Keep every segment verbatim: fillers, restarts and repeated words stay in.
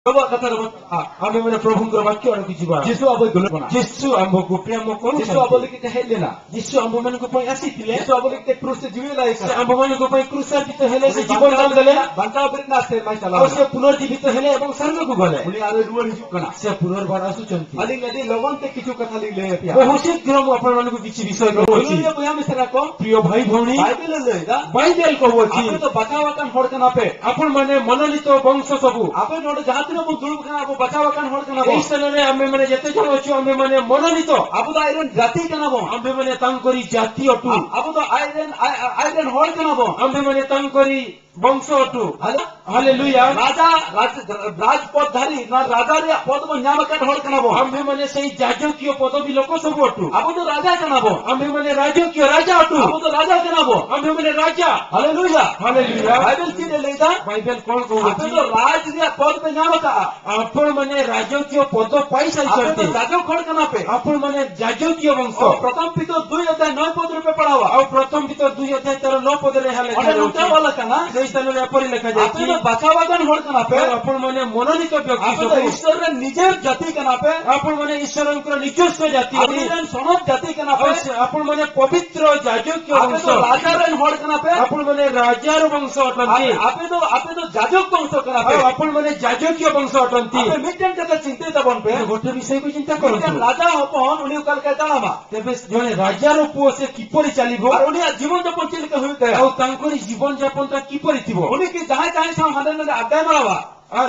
ᱟᱵᱚᱣᱟᱜ ᱠᱟᱛᱷᱟ ᱨᱮᱵᱚᱱ ᱪᱟᱞᱟᱜᱼᱟ᱾ ᱟᱢᱮ ᱢᱮᱱᱟ, ᱯᱨᱚᱵᱷᱩᱝᱠᱨᱚ ᱵᱟᱠᱭᱚ ᱟᱲᱟᱜ ᱠᱤᱪᱷᱩ ᱵᱟᱝ᱾ ᱡᱤᱥᱩ ᱟᱵᱚᱭ ᱫᱩᱞᱟᱹᱲ ᱵᱚᱱᱟ᱾ ᱡᱤᱥᱩ ᱟᱢᱵᱚ ᱠᱚ ᱯᱨᱮᱢ ᱠᱚ ᱡᱤᱥᱩ ᱟᱵᱚ ᱞᱟᱹᱜᱤᱫ ᱛᱮ ᱦᱮᱡ ᱞᱮᱱᱟ᱾ ᱡᱤᱥᱩ ᱟᱢᱵᱚ ᱢᱮᱱ ᱠᱚ ᱯᱚᱭ ᱟᱥᱤ ᱛᱤᱞᱮ᱾ ᱡᱤᱥᱩ ᱟᱵᱚ ᱞᱟᱹᱜᱤᱫ ᱛᱮ ᱠᱨᱩᱥ ᱨᱮ ᱡᱤᱣᱤ ᱞᱟᱭ ᱥᱮ ᱠᱟᱱᱟ᱾ ᱟᱢᱵᱚ ᱢᱮᱱ ᱠᱚ ᱯᱚᱭ ᱠᱨᱩᱥ ᱨᱮ ᱡᱤᱛᱚ ᱦᱮᱞᱮ ᱥᱮ ᱩᱱᱤ ᱡᱤᱵᱚᱱ ᱫᱟᱱ ᱫᱮᱞᱮ᱾ ᱵᱟᱧᱪᱟᱣ ᱵᱮᱨᱮᱫ ᱮᱱᱟ ᱥᱮ ᱢᱟᱭ ᱪᱟᱞᱟᱣ ᱟᱨ ᱥᱮ ᱮᱱᱟ᱾ ᱯᱩᱱᱚᱨ ᱡᱤᱵᱤᱛᱚ ᱦᱮᱞᱮ ᱮᱵᱚᱝ ᱥᱟᱨᱱᱚ ᱠᱚ ᱜᱚᱞᱮ᱾ ᱩᱱᱤ ᱟᱨᱚᱭ ᱨᱩᱣᱟᱹᱲ ᱦᱤᱡᱩᱜ ᱠᱟᱱᱟ᱾ ᱥᱮ ᱯᱩᱱᱚᱨᱵᱟᱨ ᱟᱥᱩᱪᱚᱱᱛᱤ᱾ ᱟᱹᱞᱤᱧ ᱟᱹᱰᱤ ᱞᱚᱜᱚᱱ ᱛᱮ ᱠᱤᱪᱷᱩ ᱠᱟᱛᱷᱟ ᱞᱤᱧ ᱞᱟᱹᱭ ᱟᱯᱮᱭᱟ᱾ ᱵᱚᱦᱩ ᱥᱤᱜᱽᱨᱚ ᱟᱯᱱᱟᱨ ᱢᱟᱱᱠᱩ ᱠᱤᱪᱷᱩ ᱵᱤᱥᱚᱭ ᱠᱚ ᱵᱚᱞᱩᱱ ᱵᱚᱞᱪᱤ᱾ ᱨᱮ ᱵᱚᱭᱦᱟ ᱢᱤᱥᱨᱟ ᱠᱚ᱾ ᱯᱨᱤᱭᱚ ᱵᱷᱟᱭ ᱵᱷᱚᱱᱤ᱾ ᱵᱟᱭᱵᱮᱞ ᱮ ᱞᱟᱹᱭ ᱮᱫᱟ᱾ ᱵᱟᱭᱵᱮᱞ ᱠᱚ ᱵᱚᱞᱪᱤ᱾ ᱟᱯᱮ ᱫᱚ ᱵᱟᱪᱷᱟᱣ ᱟᱠᱟᱱ ᱦᱚᱲ ᱠᱟᱱᱟ ᱯᱮ᱾ ᱟᱯᱱ ᱢᱟᱱᱮ ᱢᱚᱱᱚᱱᱤᱛᱚ ᱵᱚᱝᱥᱚ ᱥᱚᱵᱩ᱾ ᱟᱯᱮ ᱱᱚᱰᱮ ᱡᱟᱦᱟᱸ ᱛᱤᱱᱟᱹᱜ ᱵᱚᱱ ᱫᱩᱲᱩᱵ ᱠᱟᱱᱟ, ᱟᱵᱚ ᱵᱟᱪᱷᱟᱣ ᱟᱠᱟᱱ ᱦᱚᱲ ᱠᱟᱱᱟ ᱵᱚᱱ᱾ ᱮᱭ ᱥᱛᱷᱟᱱ ᱨᱮ ᱟᱢᱵᱮ ᱢᱟᱱᱮ ᱡᱮᱛᱮ ᱡᱚᱱ ᱚᱪᱚ ᱟᱢᱵᱮ ᱢᱟᱱᱮ ᱢᱚᱱᱚᱱᱤᱛᱚ᱾ ᱟᱵᱚ ᱫᱚ ᱟᱡᱨᱮᱱ ᱡᱟᱹᱛᱤ ᱠᱟᱱᱟ ᱵᱚᱱ᱾ ᱟᱢᱵᱮ ᱢᱟᱱᱮ ᱛᱟᱝᱠᱚᱨᱤ ᱡᱟᱹᱛᱤ ᱚᱴᱩ᱾ ᱟ-, ᱟᱵᱚ ᱫᱚ ᱟᱡᱨᱮᱱ, ᱟᱡ-, ᱟᱡᱨᱮᱱ ᱦᱚᱲ ᱠᱟᱱᱟ ᱵᱚᱱ᱾ ᱟᱢᱵᱮ ᱢᱟᱱᱮ ᱛᱟᱝᱠᱚᱨᱤ ᱵᱚᱝᱥᱚ ᱚᱴᱩ᱾ ᱦᱟᱞᱮ-, ᱦᱟᱞᱮᱞᱩᱭᱟ᱾ ᱨᱟᱡᱟ, ᱨᱟᱡᱽ, ᱨᱟᱡᱽ ᱯᱚᱫ ᱫᱷᱟᱨᱤ, ᱱᱚᱣᱟ ᱨᱟᱡᱟ ᱨᱮᱭᱟᱜ ᱯᱚᱫ ᱵᱚᱱ ᱧᱟᱢ ᱟᱠᱟᱫ ᱦᱚᱲ ᱠᱟᱱᱟ ᱵᱚᱱ᱾ ᱟᱢᱵᱮ ᱢᱟᱱᱮ ᱥᱮᱭ ᱡᱟᱡᱚᱠᱤᱭᱚ ᱯᱚᱫᱚᱵᱤ ᱞᱚᱠᱚ ᱥᱚᱵᱩ ᱚᱴᱩ᱾ ᱟᱵᱚ ᱫᱚ ᱨᱟᱡᱟ ᱠᱟᱱᱟ ᱵᱚᱱ᱾ ᱟᱢᱵᱮ ᱢᱟᱱᱮ ᱨᱟᱡᱚᱠᱤᱭᱚ ᱨᱟᱡᱟ ᱚᱴᱩ᱾ ᱟᱵᱚ ᱫᱚ ᱨᱟᱡᱟ ᱠᱟᱱᱟ ᱵᱚᱱ᱾ ᱟᱢᱵᱮ ᱢᱟᱱᱮ ᱨᱟᱡᱟ᱾ ᱦᱟᱞᱮᱞᱩᱭᱟ᱾ ᱦᱟᱞᱮᱞᱩᱭᱟ᱾ ᱵᱟᱭᱵᱮᱞ ᱪᱮᱫ ᱮ ᱞᱟᱹᱭ ᱮᱫᱟ? ᱵᱟᱭᱵᱮᱞ ᱠᱚᱬ ᱠᱚ ᱟᱯᱮ ᱵᱚᱞᱪᱤ᱾ ᱫᱚ ᱨᱟᱡᱽ ᱨᱮᱭᱟᱜ ᱯᱚᱫ ᱯᱮ ᱧᱟᱢ ᱟᱠᱟᱫᱼᱟ᱾ ᱟᱯᱱ ᱢᱟᱱᱮ ᱨᱟᱡᱚᱠᱤᱭᱚ ᱯᱚᱫ ᱯᱟᱭ ᱟᱯᱮ ᱫᱚ ᱥᱟᱞᱪᱟᱱᱛᱤ᱾ ᱡᱟᱡᱚᱠ ᱦᱚᱲ ᱠᱟᱱᱟ ᱯᱮ᱾ ᱟᱯᱱ ᱢᱟᱱᱮ ᱡᱟᱡᱚᱠᱤᱭᱚ ᱵᱚᱝᱥᱚ᱾ ᱚ, ᱯᱨᱚᱛᱷᱚᱢ ᱯᱤᱛᱚᱨ ᱫᱩᱭ ᱚᱫᱷᱭᱟᱭ ᱱᱚᱭ ᱯᱚᱫ ᱨᱮᱯᱮ ᱯᱟᱲᱦᱟᱣᱟ᱾ ᱟᱵᱚ ᱯᱨᱚᱛᱷᱚᱢ ᱯᱤᱛᱚᱨ ᱫᱩᱭ ᱚᱫᱷᱭᱟᱭ ᱛᱮᱨᱚ ᱱᱚ ᱯᱚᱫ ᱨᱮ ᱦᱟᱞᱮ ᱚᱸᱰᱮ ᱱᱚᱝᱠᱟ ᱚᱞ ᱟᱠᱟᱱᱟ᱾ ᱥᱮᱭ ᱥᱛᱷᱟᱱ ᱨᱮ ᱟᱯᱚᱨᱤ ᱞᱮᱠᱷᱟ ᱟᱯᱮ ᱡᱟᱭᱪᱤ᱾ ᱫᱚ ᱵᱟᱪᱷᱟᱣ ᱟᱠᱟᱱ ᱦᱚᱲ ᱠᱟᱱᱟ ᱯᱮ᱾ ᱟᱯᱱ ᱢᱟᱱᱮ ᱢᱚᱱᱚᱱᱤᱛᱚ ᱵᱮᱠᱛᱤ ᱟᱯᱮ ᱫᱚ ᱥᱚᱵᱩ᱾ ᱤᱥᱚᱨ ᱨᱮᱱ ᱱᱤᱡᱮᱨ ᱡᱟᱹᱛᱤ ᱠᱟᱱᱟ ᱯᱮ᱾ ᱟᱯᱱ ᱢᱟᱱᱮ ᱤᱥᱚᱨ ᱨᱮᱱ ᱠᱚ ᱱᱤᱡᱚᱥᱣᱚ ᱡᱟᱹᱛᱤ᱾ ᱟᱯᱮ ᱨᱮᱱ ᱥᱚᱱᱚᱛ ᱡᱟᱹᱛᱤ ᱠᱟᱱᱟ ᱯᱮ᱾ ᱟᱯᱱ ᱢᱟᱱᱮ ᱯᱚᱵᱤᱛᱨᱚ ᱡᱟᱡᱚᱠᱤᱭᱚ ᱟᱯᱮ ᱫᱚ ᱵᱚᱝᱥᱚ᱾ ᱨᱟᱡᱟ ᱨᱮᱱ ᱦᱚᱲ ᱠᱟᱱᱟ ᱯᱮ᱾ ᱟᱯᱱ ᱢᱟᱱᱮ ᱨᱟᱡᱟ ᱨᱮ ᱵᱚᱝᱥᱚ ᱚᱴᱟᱱᱛᱤ᱾ ᱟᱯᱮ, ᱟᱯᱮ ᱫᱚ, ᱟᱯᱮ ᱫᱚ ᱡᱟᱡᱚᱠ ᱵᱚᱝᱥᱚ ᱠᱟᱱᱟ ᱯᱮ᱾ ᱟᱯᱱ ᱢᱟᱱᱮ ᱡᱟᱡᱚᱠᱤᱭᱚ ᱵᱚᱝᱥᱚ ᱚᱴᱟᱱᱛᱤ᱾ ᱟᱯᱮ ᱢᱤᱫᱴᱮᱱ ᱠᱟᱛᱷᱟ ᱪᱤᱱᱛᱟᱹᱭ ᱛᱟᱵᱚᱱ ᱯᱮ᱾ ᱜᱚᱴᱟ ᱵᱤᱥᱚᱭ ᱠᱚ ᱪᱤᱱᱛᱟ ᱠᱚᱨᱚᱱ ᱢᱤᱫᱴᱮᱱ ᱛᱚ᱾ ᱨᱟᱡᱟ ᱦᱚᱯᱚᱱ ᱩᱱᱤ ᱚᱠᱟ ᱞᱮᱠᱟᱭ ᱛᱟᱲᱟᱢᱟ? ᱛᱮᱵᱮ ᱡᱚᱱᱮ ᱨᱟᱡᱟ ᱨᱚ ᱯᱩᱚ ᱥᱮ ᱠᱤᱯᱚᱨᱤ ᱪᱟᱞᱤᱵᱚ? ᱟᱨ ᱩᱱᱤᱭᱟᱜ ᱡᱤᱵᱚᱱ ᱡᱟᱯᱚᱱ ᱪᱮᱫ ᱞᱮᱠᱟ ᱦᱩᱭᱩᱜ ᱛᱟᱭᱟ? ᱟᱨ ᱛᱟᱝᱠᱚᱨᱤ ᱡᱤᱵᱚᱱ ᱡᱟᱯᱚᱱ ᱛᱟ ᱠᱤᱯᱚᱨᱤ ᱛᱤᱵᱚ? ᱩᱱᱤ ᱠᱤ ᱡᱟᱦᱟᱸᱭ ᱛᱟᱦᱟᱸᱭ ᱥᱟᱶ ᱦᱟᱸᱰᱮ ᱱᱟᱰᱮ ᱟᱰᱰᱟᱭ ᱢᱟᱨᱟᱣᱟ? ᱟᱨ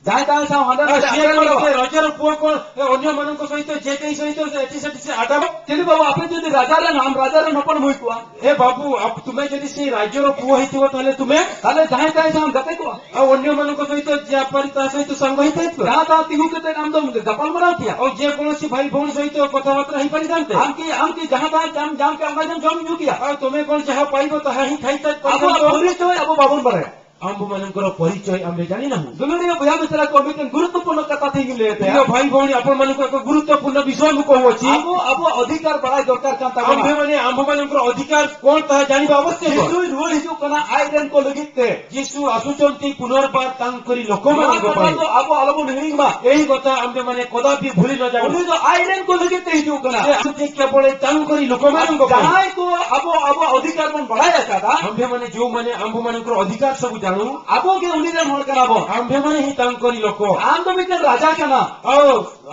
ᱡᱟᱦᱟᱸᱭ ᱛᱟᱦᱟᱸᱭ ᱥᱟᱶ ᱦᱟᱸᱰᱮ ᱟᱨ ᱱᱟᱰᱮ ᱥᱤᱭᱮ ᱟᱰᱰᱟᱭ ᱠᱚ ᱢᱟᱨᱟᱣᱟ? ᱥᱮ ᱨᱟᱡᱟ ᱨᱚ ᱯᱩᱚ ᱠᱚ, ᱮ, ᱚᱱᱭᱚ ᱢᱟᱱᱚᱝ ᱠᱚ ᱥᱚᱦᱤᱛᱚ ᱡᱮ ᱠᱮ ᱥᱚᱦᱤᱛᱚ ᱥᱮ ᱮᱴᱤ ᱥᱮᱴᱤ ᱥᱮ ᱟᱰᱰᱟ ᱵᱟ? ᱪᱮᱞᱤ ᱵᱟᱵᱩ, ᱟᱯᱮ ᱡᱩᱫᱤ ᱨᱟᱡᱟ ᱨᱮᱱ, ᱟᱢ ᱨᱟᱡᱟ ᱨᱮᱱ ᱦᱚᱯᱚᱱ ᱦᱩᱭ ᱠᱚᱜᱼᱟ, ᱮ ᱵᱟᱵᱩ, ᱟᱯ-, ᱛᱩᱢᱮ ᱡᱩᱫᱤ ᱥᱮ ᱨᱟᱡᱟ ᱨᱚ ᱯᱩᱚ ᱦᱤᱛᱤᱵᱚ ᱛᱟᱦᱞᱮ ᱛᱩᱢᱮ ᱛᱟᱦᱞᱮ ᱡᱟᱦᱟᱸᱭ ᱛᱟᱦᱟᱸᱭ ᱥᱟᱶ ᱜᱟᱛᱮ ᱠᱚᱜᱼᱟ? ᱟᱨ ᱚᱱᱭᱚ ᱢᱟᱱᱚᱝ ᱠᱚ ᱥᱚᱦᱤᱛᱚ ᱡᱮ ᱯᱟᱨᱤ ᱛᱟ ᱥᱚᱦᱤᱛᱚ ᱥᱟᱝᱜᱚ ᱦᱤᱛᱟᱭ ᱛᱚ? ᱡᱟᱦᱟᱸ ᱛᱟᱦᱟᱸ ᱛᱤᱸᱜᱩ ᱠᱟᱛᱮ ᱟᱢ ᱫᱚᱢ ᱜᱟᱯᱟᱞ ᱢᱟᱨᱟᱣ ᱠᱮᱭᱟ? ᱟᱨ ᱡᱮ ᱠᱚᱱᱚᱥᱤ ᱵᱷᱟᱭ ᱵᱚᱱ ᱥᱚᱦᱤᱛᱚ ᱠᱚᱛᱷᱟ ᱵᱟᱨᱛᱟ ᱦᱤ ᱯᱟᱨᱤ ᱛᱟᱱᱛᱮ? ᱟᱢ ᱠᱤ, ᱟᱢ ᱠᱤ ᱡᱟᱦᱟᱸ ᱛᱟᱦᱟᱸ ᱟᱢ ᱡᱟᱢ ᱠᱮ ᱚᱱᱟ ᱡᱚᱢ ᱡᱚᱢ ᱧᱩ ᱠᱮᱭᱟ? ᱟᱨ ᱛᱚᱢᱮ ᱠᱚᱱ ᱡᱟᱦᱟᱸ ᱯᱟᱭᱵᱚ ᱛᱟᱦᱟᱸ ᱦᱤ ᱛᱷᱟᱭ ᱛᱟᱭ ᱯᱟᱨᱤ ᱟᱵᱚᱣᱟᱜ ᱛᱟᱱᱛᱮ? ᱯᱚᱨᱤᱪᱚᱭ ᱟᱵᱚ ᱵᱟᱵᱚᱱ ᱵᱟᱲᱟᱭᱟ᱾ ଆମ୍ଭମାନଙ୍କର ପରିଚୟ ଆମ୍ଭେ ଜାଣିନାହୁଁ। ଦୁᱞୁᱲିଆ ଭୂୟା ମିଶ୍ରାକୁ ମିଟେନ୍ ଗୁରୁତ୍ୱପୂର୍ଣ୍ଣ କଥା ଥିଙ୍କି ଲେତେ। ପ୍ରିୟ ଭାଇ ଭଉଣୀ, ଆପଣମାନଙ୍କୁ ଏକ ଗୁରୁତ୍ୱପୂର୍ଣ୍ଣ ବିଷୟ ମୁଁ କହୁଅଛି। ଆମ୍ଭ, ଆମ୍ଭ ଅଧିକାର ବଡ଼ାଇ ଦରକାର କାନ୍ ତାବନା। ଆମ୍ଭେମାନେ ଆମ୍ଭମାନଙ୍କର ଅଧିକାର କ'ଣ ତାହା ଜାଣିବା ଆବଶ୍ୟକ। ଯୀଶୁ ରୁଆଡ଼ ହିଜୁକ କାନା ଆଇରେନ୍ କୋ ଲଗିତେ। ଯୀଶୁ ଆସୁଛନ୍ତି ପୁନର୍ବାର ତାଙ୍କରି ଲୋକମାନଙ୍କ ପାଇଁ। ଆମ୍ଭ ଆଲବନ ହିଣିଙ୍ଗମା। ଏହି କଥା ଆମ୍ଭେମାନେ କଦାପି ଭୁଲି ନ ଯାଉ। ଉନି ଦ ଆଇରେନ୍ କୋ ଲଗିତେ ହିଜୁକ କାନା। ସେ ଆସୁଛନ୍ତି କେବଳ ତାଙ୍କରି ଲୋକମାନଙ୍କ ପାଇଁ। ଯାହାକୁ ଆମ୍ଭ, ଆମ୍ଭ ଅଧିକାର ମନ ବଡ଼ାଇ ଆକାଦା। ଆମ୍ଭେମାନେ ଯେଉଁମାନେ ଆମ୍ଭମାନଙ୍କର ଅଧିକାର ସବୁ ଜାଣୁ। ଆମ୍ଭ କେ ଉନିରେନ୍ ହଡ଼ କାନା ବ। ଆମ୍ଭେମାନେ ହିଁ ତାଙ୍କରି ଲୋକ। ଆମ୍ଭ ମିଟେନ୍ ରାଜା କାନା। ଆଉ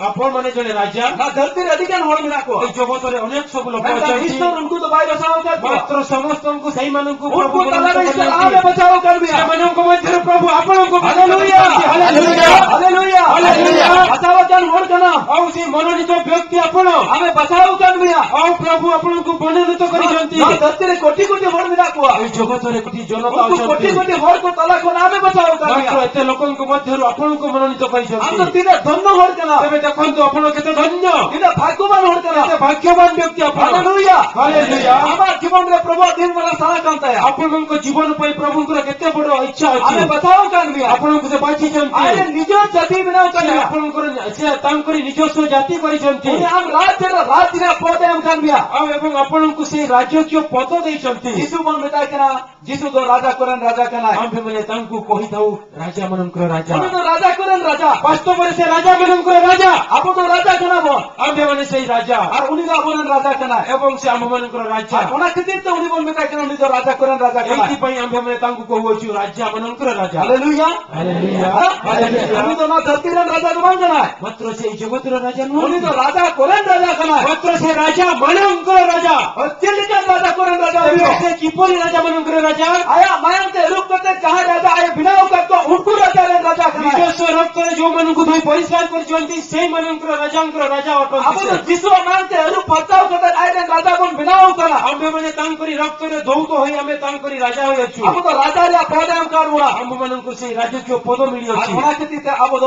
ଆପଣମାନେ ଜଣେ ରାଜା। ନା ଧରତୀରେ ଅଧିକାର ହଡ଼ ମିନା କ। ଏ ଜଗତରେ ଅନେକ ସବୁ ଲୋକ ଅଛନ୍ତି। ଈଶ୍ୱର ଉनको ତ ବାଇ ବସାଅ କର। ମାତ୍ର ସମସ୍ତଙ୍କୁ, ସେଇମାନଙ୍କୁ ପ୍ରଭୁ ଉनको ତାଲାରେ ଈଶ୍ୱର ଆମ୍ଭେ ବସାଅ କର ବି। ସେମାନଙ୍କ ମଧ୍ୟରୁ ପ୍ରଭୁ ଆପଣଙ୍କୁ ବି ହାଲେଲୁୟା। ହାଲେଲୁୟା। ହାଲେଲୁୟା। ହାଲେଲୁୟା। ବସାଅ କାନ ହଡ଼ କାନା। ଆଉ ସେ ମନୋନୀତ ବ୍ୟକ୍ତି ଆପଣ। ଆମ୍ଭେ ବସାଅ କର ବି। ଆଉ ପ୍ରଭୁ ଆପଣଙ୍କୁ ମନୋନୀତ କରିଛନ୍ତି। ନା ଧରତୀରେ କୋଟି କୋଟି ହଡ଼ ମିନା କ। ଏ ଜଗତରେ କୋଟି ଜନତା ଅଛନ୍ତି। କୋଟି କୋଟି ହଡ଼କୁ ତାଲା ଖୋଲା ଆମ୍ଭେ ବଚାଉ କାନ। ମାତ୍ର ଏତେ ଲୋକଙ୍କ ମଧ୍ୟରୁ ଆପଣଙ୍କୁ ମନୋନୀତ କରିଛନ୍ତି। ଆମ୍ଭେ ତ ତିନେ ଧନ୍ୟ ହଡ଼ କାନା। ତେବେ ଦେଖନ୍ତୁ, ଆପଣ କେତେ ଧନ୍ୟ। ତିନେ ଭାଗ୍ୟବାନ ହଡ଼ କାନା। କେତେ ଭାଗ୍ୟବାନ ବ୍ୟକ୍ତି ଆପଣ। ହାଲେଲୁୟା। ହାଲେଲୁୟା। ଆମ୍ଭ ଜୀବନରେ ପ୍ରଭୁ ଦିନ ମାନ ସାରା କାନ୍ତା। ଆପଣଙ୍କ ଜୀବନ ପାଇଁ ପ୍ରଭୁଙ୍କର କେତେ ବଡ଼ ଇଚ୍ଛା ଅଛି। ଆମ୍ଭେ ବଚାଉ କାନ ବି। ଆପଣଙ୍କୁ ସେ ବାଛିଛନ୍ତି। ଆମ୍ଭେ ନିଜ ଜାତି ବିନା ସେ କାନ। ଆପଣଙ୍କର, ସେ ତାଙ୍କର ନିଜସ୍ୱ ଜାତି କରିଛନ୍ତି। ଆମ୍ଭ ରାଜ୍ୟର ରାଜା ପଦ ଆମ୍ଭ କାନ ବି। ଆଉ ଏବଂ ଆପଣଙ୍କୁ ସେ ରାଜକୀୟ ପଦ ଦେଇଛନ୍ତି। ଯୀଶୁ ମନ ମିଟାଇ କାନା। ଯୀଶୁ ତ ରାଜା କରେନ୍ ରାଜା କାନାଏ। ଆମ୍ଭେମାନେ ତାଙ୍କୁ କହିଥାଉ ରାଜାମାନଙ୍କର ରାଜା। ଉନି ତ ରାଜା କରେନ୍ ରାଜା। ବାସ୍ତବରେ ସେ ରାଜାମାନଙ୍କର ରାଜା। ଆମ୍ଭ ତ ରାଜା କାନା ବ। ଆମ୍ଭେମାନେ ସେଇ ରାଜା। ଆର୍ ଉନି ତ ଆମ୍ଭରେନ୍ ରାଜା କାନାଏ। ଏବଂ ସେ ଆମ୍ଭମାନଙ୍କର ରାଜା। ଆର୍ ଅନା ଖିତିର ତ ଉନି ବନ ମିଟାଇ କାନା, ଉନି ତ ରାଜା କରେନ୍ ରାଜା କାନାଏ। ଏଇଥିପାଇଁ ଆମ୍ଭେମାନେ ତାଙ୍କୁ କହୁଅଛୁ ରାଜାମାନଙ୍କର ରାଜା। ହାଲେଲୁୟା। ହାଲେଲୁୟା। ହାଁ? ହାଲେଲୁୟା। ଉନି ତ ନା ଧରତୀରେନ୍ ରାଜା ଦ ବାଙ୍ଗ କାନାଏ। ମାତ୍ର ସେଇ ଜଗତର ରାଜା ନୁହଁ। ଉନି ତ ରାଜା କରେନ୍ ରାଜା କାନାଏ। ମାତ୍ର ସେ ରାଜାମାନଙ୍କର ରାଜା। ଆଉ ଚିଲିକା ରାଜା କରେନ୍ ରାଜା ତେବେ ହୁଏ। ସେ କିପରି ରାଜାମାନଙ୍କର ରାଜା? ଆୟାଃ ମାୟାଙ୍ଗ ତେ ରୁପ କତେ ଯାହା ରାଜା ଆଏ ବିନା ଉକାତ ଉଙ୍କୁ ରାଜା ରେନ୍ ରାଜା କାନାଏ। ନିଜସ୍ୱ ରକ୍ତରେ ଯେଉଁମାନଙ୍କୁ ଧୋଇ ପରିଷ୍କାର କରିଛନ୍ତି, ସେଇମାନଙ୍କର ରାଜାଙ୍କର ରାଜା ଅଟନ୍ତି ଆମ୍ଭ ସେ। ତ ଯୀଶୁ ମାୟାଙ୍ଗ ତେ ରୁପ ପଚାଉ କତେ ଆଏ ରେନ୍ ରାଜା ବନ ବିନା ଉକାନା। ଆମ୍ଭେମାନେ ତାଙ୍କରି ରକ୍ତରେ ଧୌତ ହୋଇ ଆମେ ତାଙ୍କରି ରାଜା ହୋଇଅଛୁ। ଆମ୍ଭ ତ ରାଜା ରିଆ ପଦ ଆମ୍ଭ କାନ ଉଡ଼ା। ଆମ୍ଭମାନଙ୍କୁ ସେଇ ରାଜକୀୟ ପଦ ମିଳିଅଛି। ଆର୍ ଅନା ଖିତିର ତେ ଆମ୍ଭ ତ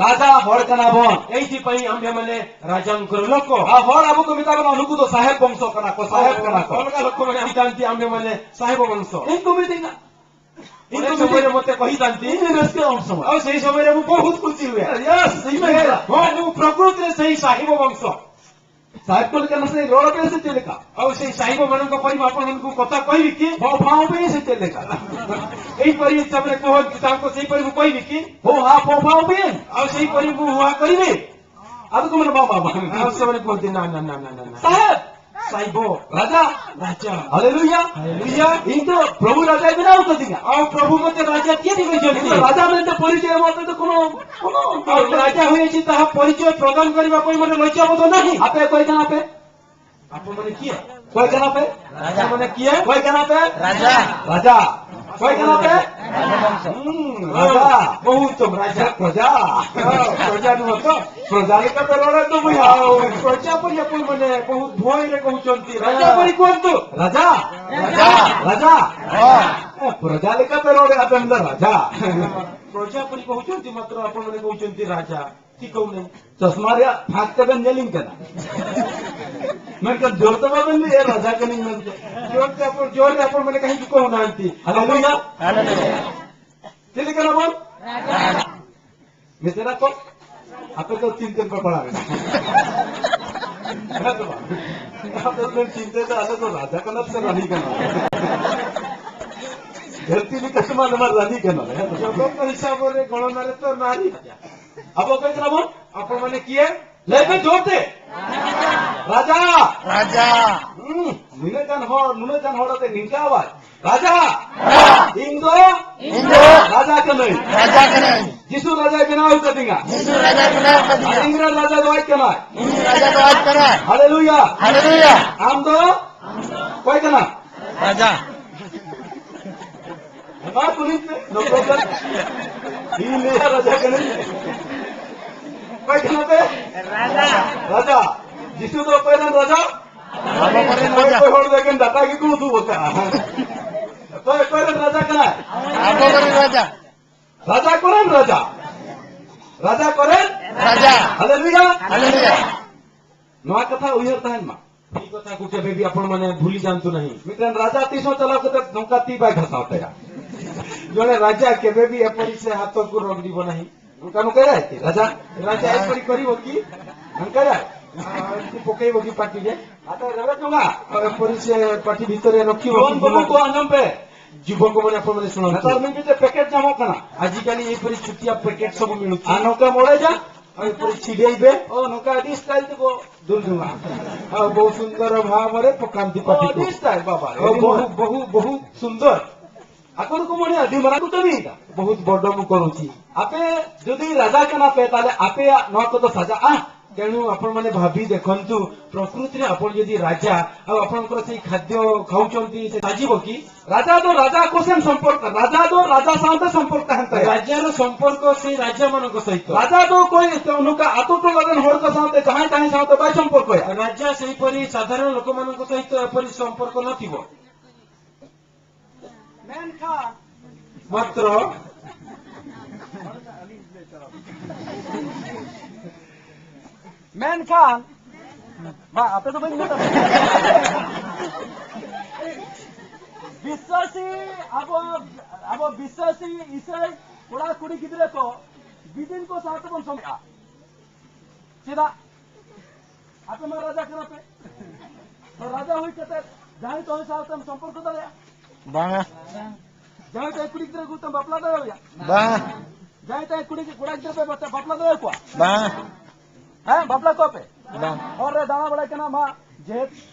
ରାଜା ହଡ଼ କାନା ବନ। ଏଇଥିପାଇଁ ଆମ୍ଭେମାନେ ରାଜାଙ୍କର ଲୋକ। ଆ ହଡ଼ ଆମ୍ଭକୁ ମିତା ବନା ନୁକୁ ତ ସାହେବ ବଂଶ କାନା କ, ସାହେବ କାନା କ। ଅଲଗା ଲୋକମାନେ କହିଥାନ୍ତି ଆମ୍ଭେମାନେ ସାହେବ ବଂଶ। ଇଙ୍କୁ ମିଟିଂ ନା। ᱤᱧ ᱫᱚ ᱥᱚᱢᱚᱭ ᱨᱮ ᱢᱚᱛᱮ ᱠᱚᱦᱤ ᱛᱟᱱᱛᱤ᱾ ᱤᱧ ᱨᱟᱹᱥᱠᱟᱹ ᱩᱱ ᱥᱚᱢᱚᱭ᱾ ᱟᱨ ᱥᱮᱭ ᱥᱚᱢᱚᱭ ᱨᱮ ᱢᱩ ᱵᱚᱦᱩᱛ ᱠᱩᱥᱤ ᱦᱩᱭᱟ᱾ ᱭᱮᱥ, ᱤᱧ ᱢᱮᱱ ᱠᱮᱫᱟ᱾ ᱦᱚᱸ, ᱢᱩ ᱯᱨᱚᱠᱨᱩᱛ ᱨᱮ ᱥᱮᱭ ᱥᱟᱦᱤᱵ ᱵᱚᱝᱥᱚ᱾ ᱥᱟᱦᱮᱵ ᱠᱚ ᱞᱮᱠᱟ ᱱᱟᱥᱮ ᱨᱚᱲ ᱟᱯᱮ ᱥᱮ ᱪᱮᱫ ᱞᱮᱠᱟ? ଆଉ ସେଇ ସାହିବ ମାନଙ୍କ ପରି ମୁଁ ଆପଣମାନଙ୍କୁ କଥା କହିବି କି? ଫ ଫାଉ ବି ସେ ଚେଲେ କା। ଏହିପରି ହିସାବରେ କୁହନ୍ତୁ, ତାଙ୍କୁ ସେହିପରି ମୁଁ କହିବି କି? ହୋ ହା ଫ ଫାଉ ବି। ଆଉ ସେହିପରି ମୁଁ ହୁଆ କରିବି। ଆଉ କଣ ବାବା ବାବା। ଆଉ ସେମାନେ କୁହନ୍ତି, "ନା, ନା, ନା, ନା, ନା, ନା।" ସାହେବ। ସାହିବ। ରାଜା। ରାଜା। ହାଲେଲୁୟା। ହାଲେଲୁୟା। ଇଏ ତ ପ୍ରଭୁ ରାଜା ଏବେ ନା ଆଉ କତିକା। ଆଉ ପ୍ରଭୁ ମତେ ରାଜା କିଏ ଦେଇଛନ୍ତି? ରାଜା ମାନେ ତ ପରିଚୟ ମତେ ତ কোনো, কোনো ଆଉ ରାଜା ହୋଇଛି ତାହା ପରିଚୟ ପ୍ରଦାନ କରିବା ପାଇଁ ମୋର ଲଜ୍ୟା ବୋଧ ନାହିଁ। ଆପେ କହିଥାନ ଆପେ। ଆପଣମାନେ କିଏ? କଏ କେନା ପେ? ଆପଣମାନେ କିଏ? କଏ କେନା ପେ? ରାଜା। ରାଜା। କଏ କେନା ପେ? ରାଜବଂଶ। ହୁଁ, ରାଜା। ବହୁତ ରାଜା। ପ୍ରଜା। ହଁ, ପ୍ରଜା ନୁହଁ ତ? ପ୍ରଜା ଲେଖା ତ ରଡ଼େ ତ ବୁଝା। ଆଉ ପ୍ରଜା ପରି ଆପଣମାନେ ବହୁତ ଭୟରେ କହୁଛନ୍ତି। ରାଜା ପରି କୁହନ୍ତୁ। ରାଜା। ରାଜା। ରାଜା। ହଁ। ଏ, ପ୍ରଜା ଲେଖା ତ ରଡ଼େ ଆପଣ ତ ରାଜା। ପ୍ରଜା ପରି କହୁଛନ୍ତି, ମାତ୍ର ଆପଣମାନେ କହୁଛନ୍ତି ରାଜା। ᱴᱷᱤକ ହଉନି। ଚଷମା ᱨᱮᱭᱟᱜ ᱯᱷᱟᱸᱠ ᱛᱮᱵᱮᱱ ᱧᱮᱞᱤᱧ ᱠᱟᱱᱟ। ᱢᱮᱱᱠᱷᱟᱱ ᱡᱳᱨ ᱛᱮ ᱵᱟᱵᱮᱱ ᱞᱟᱹᱭᱟ, "ᱨᱟᱡᱟ ᱠᱟᱹᱱᱟᱹᱧ" ᱢᱮᱱᱛᱮ᱾ ᱡᱳᱨ ᱛᱮ ᱟᱯᱚ-, ᱡᱳᱨ ᱨᱮ ᱟᱯᱚᱱ ᱢᱟᱱᱮ ᱠᱟᱹᱦᱤᱸ ᱠᱚ ᱦᱩᱱᱟ ᱟᱱᱛᱤ᱾ ᱦᱟᱞᱮᱞᱩᱭᱟ᱾ ᱦᱟᱞᱮᱞᱩᱭᱟ᱾ ᱪᱮᱫ ᱞᱮᱠᱟᱱᱟ ᱵᱚᱱ? ᱢᱤᱥᱮᱨᱟ ᱠᱚ, ᱟᱯᱮ ᱫᱚ ᱛᱤᱱ ᱫᱤᱱ ᱯᱮ ᱯᱟᱲᱟᱣ ᱮᱱᱟ? ᱦᱮᱸ ᱥᱮ ᱵᱟᱝ? ᱟᱯᱮ ᱫᱚ ᱪᱤᱱᱛᱟᱹ ᱫᱚ ᱟᱞᱮ ᱫᱚ ᱨᱟᱡᱟ ᱠᱟᱱᱟ ᱥᱮ ᱨᱟᱱᱤ ᱠᱟᱱᱟ? ᱫᱷᱟᱹᱨᱛᱤ ᱞᱮᱠᱟ ᱛᱮᱢᱟ ᱟᱞᱮ ᱢᱟ ᱨᱟᱱᱤ ᱠᱟᱱᱟᱞᱮ, ᱦᱮᱸ ᱥᱮ ᱵᱟᱝ? ᱡᱚᱜᱚᱛ ᱨᱮ ᱦᱤᱥᱟᱹᱵ ᱨᱮ ᱜᱚᱬᱚᱱᱟ ᱨᱮ ᱛᱚ ᱱᱟᱨᱤ᱾ ᱟᱵᱚ ᱚᱠᱚᱭ ᱠᱟᱱᱟ ᱵᱚᱱ? ᱟᱯᱚᱱ ᱢᱟᱱᱮ ᱠᱤᱭᱮ? ᱞᱟᱹᱭ ᱯᱮ ᱡᱳᱨ ᱛᱮ᱾ ᱨᱟᱡᱟ᱾ ᱨᱟᱡᱟ᱾ ᱦᱩᱸ, ᱱᱩᱱᱟᱹᱜ ᱜᱟᱱ ᱦᱚᱲ, ᱱᱩᱱᱟᱹᱜ ᱜᱟᱱ ᱦᱚᱲ ᱟᱛᱮ ᱱᱤᱝᱠᱟ ᱟᱣᱟᱡ᱾ ᱨᱟᱡᱟ᱾ ᱤᱧ ᱫᱚ᱾ ᱤᱧ ᱫᱚ᱾ ᱨᱟᱡᱟ ᱠᱟᱹᱱᱟᱹᱧ᱾ ᱨᱟᱡᱟ ᱠᱟᱹᱱᱟᱹᱧ᱾ ᱡᱤᱥᱩ ᱨᱟᱡᱟᱭ ᱵᱮᱱᱟᱣ ᱠᱟᱫᱤᱧᱟ᱾ ᱡᱤᱥᱩ ᱨᱟᱡᱟᱭ ᱵᱮᱱᱟᱣ ᱠᱟᱫᱤᱧᱟ᱾ ᱤᱧ ᱨᱮᱱ ᱨᱟᱡᱟ ᱫᱚ ᱟᱡ ᱠᱟᱱᱟᱭ᱾ ᱤᱧ ᱨᱟᱡᱟ ᱫᱚ ᱟᱡ ᱠᱟᱱᱟᱭ᱾ ᱦᱟᱞᱮᱞᱩᱭᱟ᱾ ᱦᱟᱞᱮᱞᱩᱭᱟ᱾ ᱟᱢ ᱫᱚ? ᱚᱠᱚᱭ ᱠᱟᱱᱟ? ᱨᱟᱡᱟ᱾ ᱢᱟ ᱠᱩᱞᱤ ᱯᱮ, no problem᱾ ᱤᱧ ᱞᱟᱹᱭᱟ ᱨᱟᱡᱟ ᱠᱟᱹᱱᱟᱹᱧ᱾ ᱚᱠᱚᱭ ᱠᱟᱱᱟ ᱯᱮ? ᱨᱟᱡᱟ᱾ ᱨᱟᱡᱟ᱾ ᱡᱤᱥᱩ ᱫᱚ ᱚᱠᱚᱭ ᱨᱮᱱ ᱨᱟᱡᱟ? ᱟᱵᱚ ᱠᱚᱨᱮᱱ ᱚᱠᱚᱭ ᱨᱟᱡᱟ᱾ ᱚᱠᱚᱭ ᱦᱚᱲ ᱫᱚ ᱮᱠᱮᱱ ᱰᱟᱴᱟ ᱜᱮᱠᱚ ᱩᱫᱩᱜ ᱟᱠᱟᱫᱼᱟ᱾ ᱚᱠᱚᱭ, ᱚᱠᱚᱭ ᱨᱮᱱ ᱨᱟᱡᱟ ᱠᱟᱱᱟᱭ? ᱟᱵᱚ ᱠᱚᱨᱮᱱ ᱨᱟᱡᱟ᱾ ᱨᱟᱡᱟ ᱠᱚᱨᱮᱱ ᱨᱟᱡᱟ᱾ ᱨᱟᱡᱟ ᱠᱚᱨᱮᱱ ᱨᱟᱡᱟ᱾ ᱦᱟᱞᱮᱞᱩᱭᱟ᱾ ᱦᱟᱞᱮᱞᱩᱭᱟ᱾ ᱱᱚᱣᱟ ᱠᱟᱛᱷᱟ ᱩᱭᱦᱟᱹᱨ ᱛᱟᱦᱮᱱ ᱢᱟ᱾ ᱮᱭ ᱠᱟᱛᱷᱟ ᱠᱚ କେବେ ବି ଆପଣମାନେ ଭୁଲି ଯାଆନ୍ତୁ ନାହିଁ। ᱢᱤᱫᱴᱮᱱ ᱨᱟᱡᱟ ᱛᱤᱥ ᱦᱚᱸ ᱪᱟᱞᱟᱣ ᱠᱟᱛᱮ ᱱᱚᱝᱠᱟ ᱛᱤ ᱵᱟᱭ ᱜᱷᱟᱥᱟᱣ ᱛᱟᱭᱟ᱾ ଜଣେ ରାଜା କେବେ ବି ଏପରି ସେ ହାତକୁ ରଗଡ଼ିବ ନାହିଁ। ନୁକା ନୁକା ଯାଏ କି? ରାଜା, ରାଜା ଏପରି କରିବ କି? ନୁକା ଯାଏ। ଏମିତି ପକେଇବ କି ପାଟିରେ? ହାତ ରେବେ ଟୁଙ୍ଗା। ଆଉ ଏପରି ସେ ପାଟି ଭିତରେ ରଖିବ କି? ଜୁଆନ ବାବୁଙ୍କୁ ଆନନ୍ଦ ପେ। ଯୁବକମାନେ, ଆପଣମାନେ ଶୁଣନ୍ତୁ। ନେତାର ମିମିତେ ପ୍ୟାକେଟ ଜାମ କନା। ଆଜିକାଲି ଏପରି ଛୋଟିଆ ପ୍ୟାକେଟ ସବୁ ମିଳୁଛି। ଆ, ନୁକା ମଡ଼େ ଯା। ଆଉ ଏପରି ଛିଡ଼େଇବେ। ଓ, ନୁକା ଆଦି ଷ୍ଟାଇଲ ଥିବ। ଦୁଲ ଦୁମା। ଆଉ ବହୁତ ସୁନ୍ଦର ଭାବରେ ପକାନ୍ତି ପାଟିକୁ। ଆଦି ଷ୍ଟାଇଲ ବାବା। ଆଉ ବହୁ, ବହୁ, ବହୁତ ସୁନ୍ଦର। ଆଗରୁ କଣ ଆଦି ମରା କୁଟମି ଏଇଟା? ବହୁତ ବଡ ମୁଁ କରୁଛି। ଆପେ ଯଦି ରାଜା କନା ପେ, ତାହେଲେ ଆପେ ଆ-, ନୂଆ କତ ସାଜା। ଆ, ତେଣୁ ଆପଣମାନେ ଭାବି ଦେଖନ୍ତୁ, ପ୍ରକୃତିରେ ଆପଣ ଯଦି ରାଜା, ଆଉ ଆପଣଙ୍କର ସେଇ ଖାଦ୍ୟ ଖାଉଛନ୍ତି, ସେ ସାଜିବ କି? ରାଜା ତ ରାଜା କୋସେନ ସମ୍ପର୍କ, ରାଜା ତ ରାଜା ସାଙ୍ଗେ ସମ୍ପର୍କ ହେନ୍ତା। ରାଜାର ସମ୍ପର୍କ ସେଇ ରାଜାମାନଙ୍କ ସହିତ। ରାଜା ତ କହି ନୁକା ଆତୁଟୁ ଲଗେନ ହଡ଼କ ସାଙ୍ଗେ ଯାହା ତାହିଁ ସାଙ୍ଗେ ବାଇ ସମ୍ପର୍କ ୟା। ରାଜା ସେହିପରି ସାଧାରଣ ଲୋକମାନଙ୍କ ସହିତ ଏପରି ସମ୍ପର୍କ ନଥିବ। ମେନଖାନ। ମାତ୍ର। ମେନଖାନ। ବା, ଆପେ ତ ଭାଇ ମେନ। ᱵᱤᱥᱥᱟᱥᱤ, ᱟᱵᱚ, ᱟᱵᱚ ᱵᱤᱥᱥᱟᱥᱤ ᱤᱥᱟᱹᱭ ᱠᱚᱲᱟ ᱠᱩᱲᱤ ᱜᱤᱫᱽᱨᱟᱹ ᱠᱚ ᱵᱤᱫᱤᱱ ᱠᱚ ᱥᱟᱶ ᱛᱮᱵᱚᱱ ᱥᱚᱢᱚᱭᱟ᱾ ᱪᱮᱫᱟᱜ? ᱟᱯᱮ ᱢᱟ ᱨᱟᱡᱟ ᱠᱟᱱᱟ ᱯᱮ᱾ ᱛᱚ ᱨᱟᱡᱟ ᱦᱩᱭ ᱠᱟᱛᱮ ᱡᱟᱦᱟᱸᱭ ᱛᱚ ᱦᱩᱭ ᱥᱟᱶᱛᱮᱢ ᱥᱚᱢᱯᱚᱨᱠᱚ ᱫᱟᱲᱮᱭᱟᱜᱼᱟ? ᱵᱟᱝᱟ᱾ ᱡᱟᱦᱟᱸᱭ ᱛᱚ ᱠᱩᱲᱤ ᱜᱤᱫᱽᱨᱟᱹ ᱠᱚ ᱛᱟᱢ ᱵᱟᱯᱞᱟ ᱫᱟᱲᱮᱭᱟᱜᱼᱟ? ᱵᱟᱝᱟ᱾ ᱡᱟᱦᱟᱸᱭ ᱛᱚ ᱠᱩᱲᱤ, ᱠᱚᱲᱟ ᱜᱤᱫᱽᱨᱟᱹ ᱯᱮ ᱵᱟᱯᱞᱟ ᱫᱟᱲᱮᱭᱟᱠᱚᱣᱟ? ᱵᱟᱝᱟ᱾ ᱦᱮᱸ, ᱵᱟᱯᱞᱟ ᱠᱚᱣᱟ ᱯᱮ? ᱵᱟᱝ᱾ ᱦᱚᱨ ᱨᱮ ᱫᱟᱬᱟ ᱵᱟᱲᱟᱭ ᱠᱟᱱᱟ, ᱢᱟ ᱡᱮ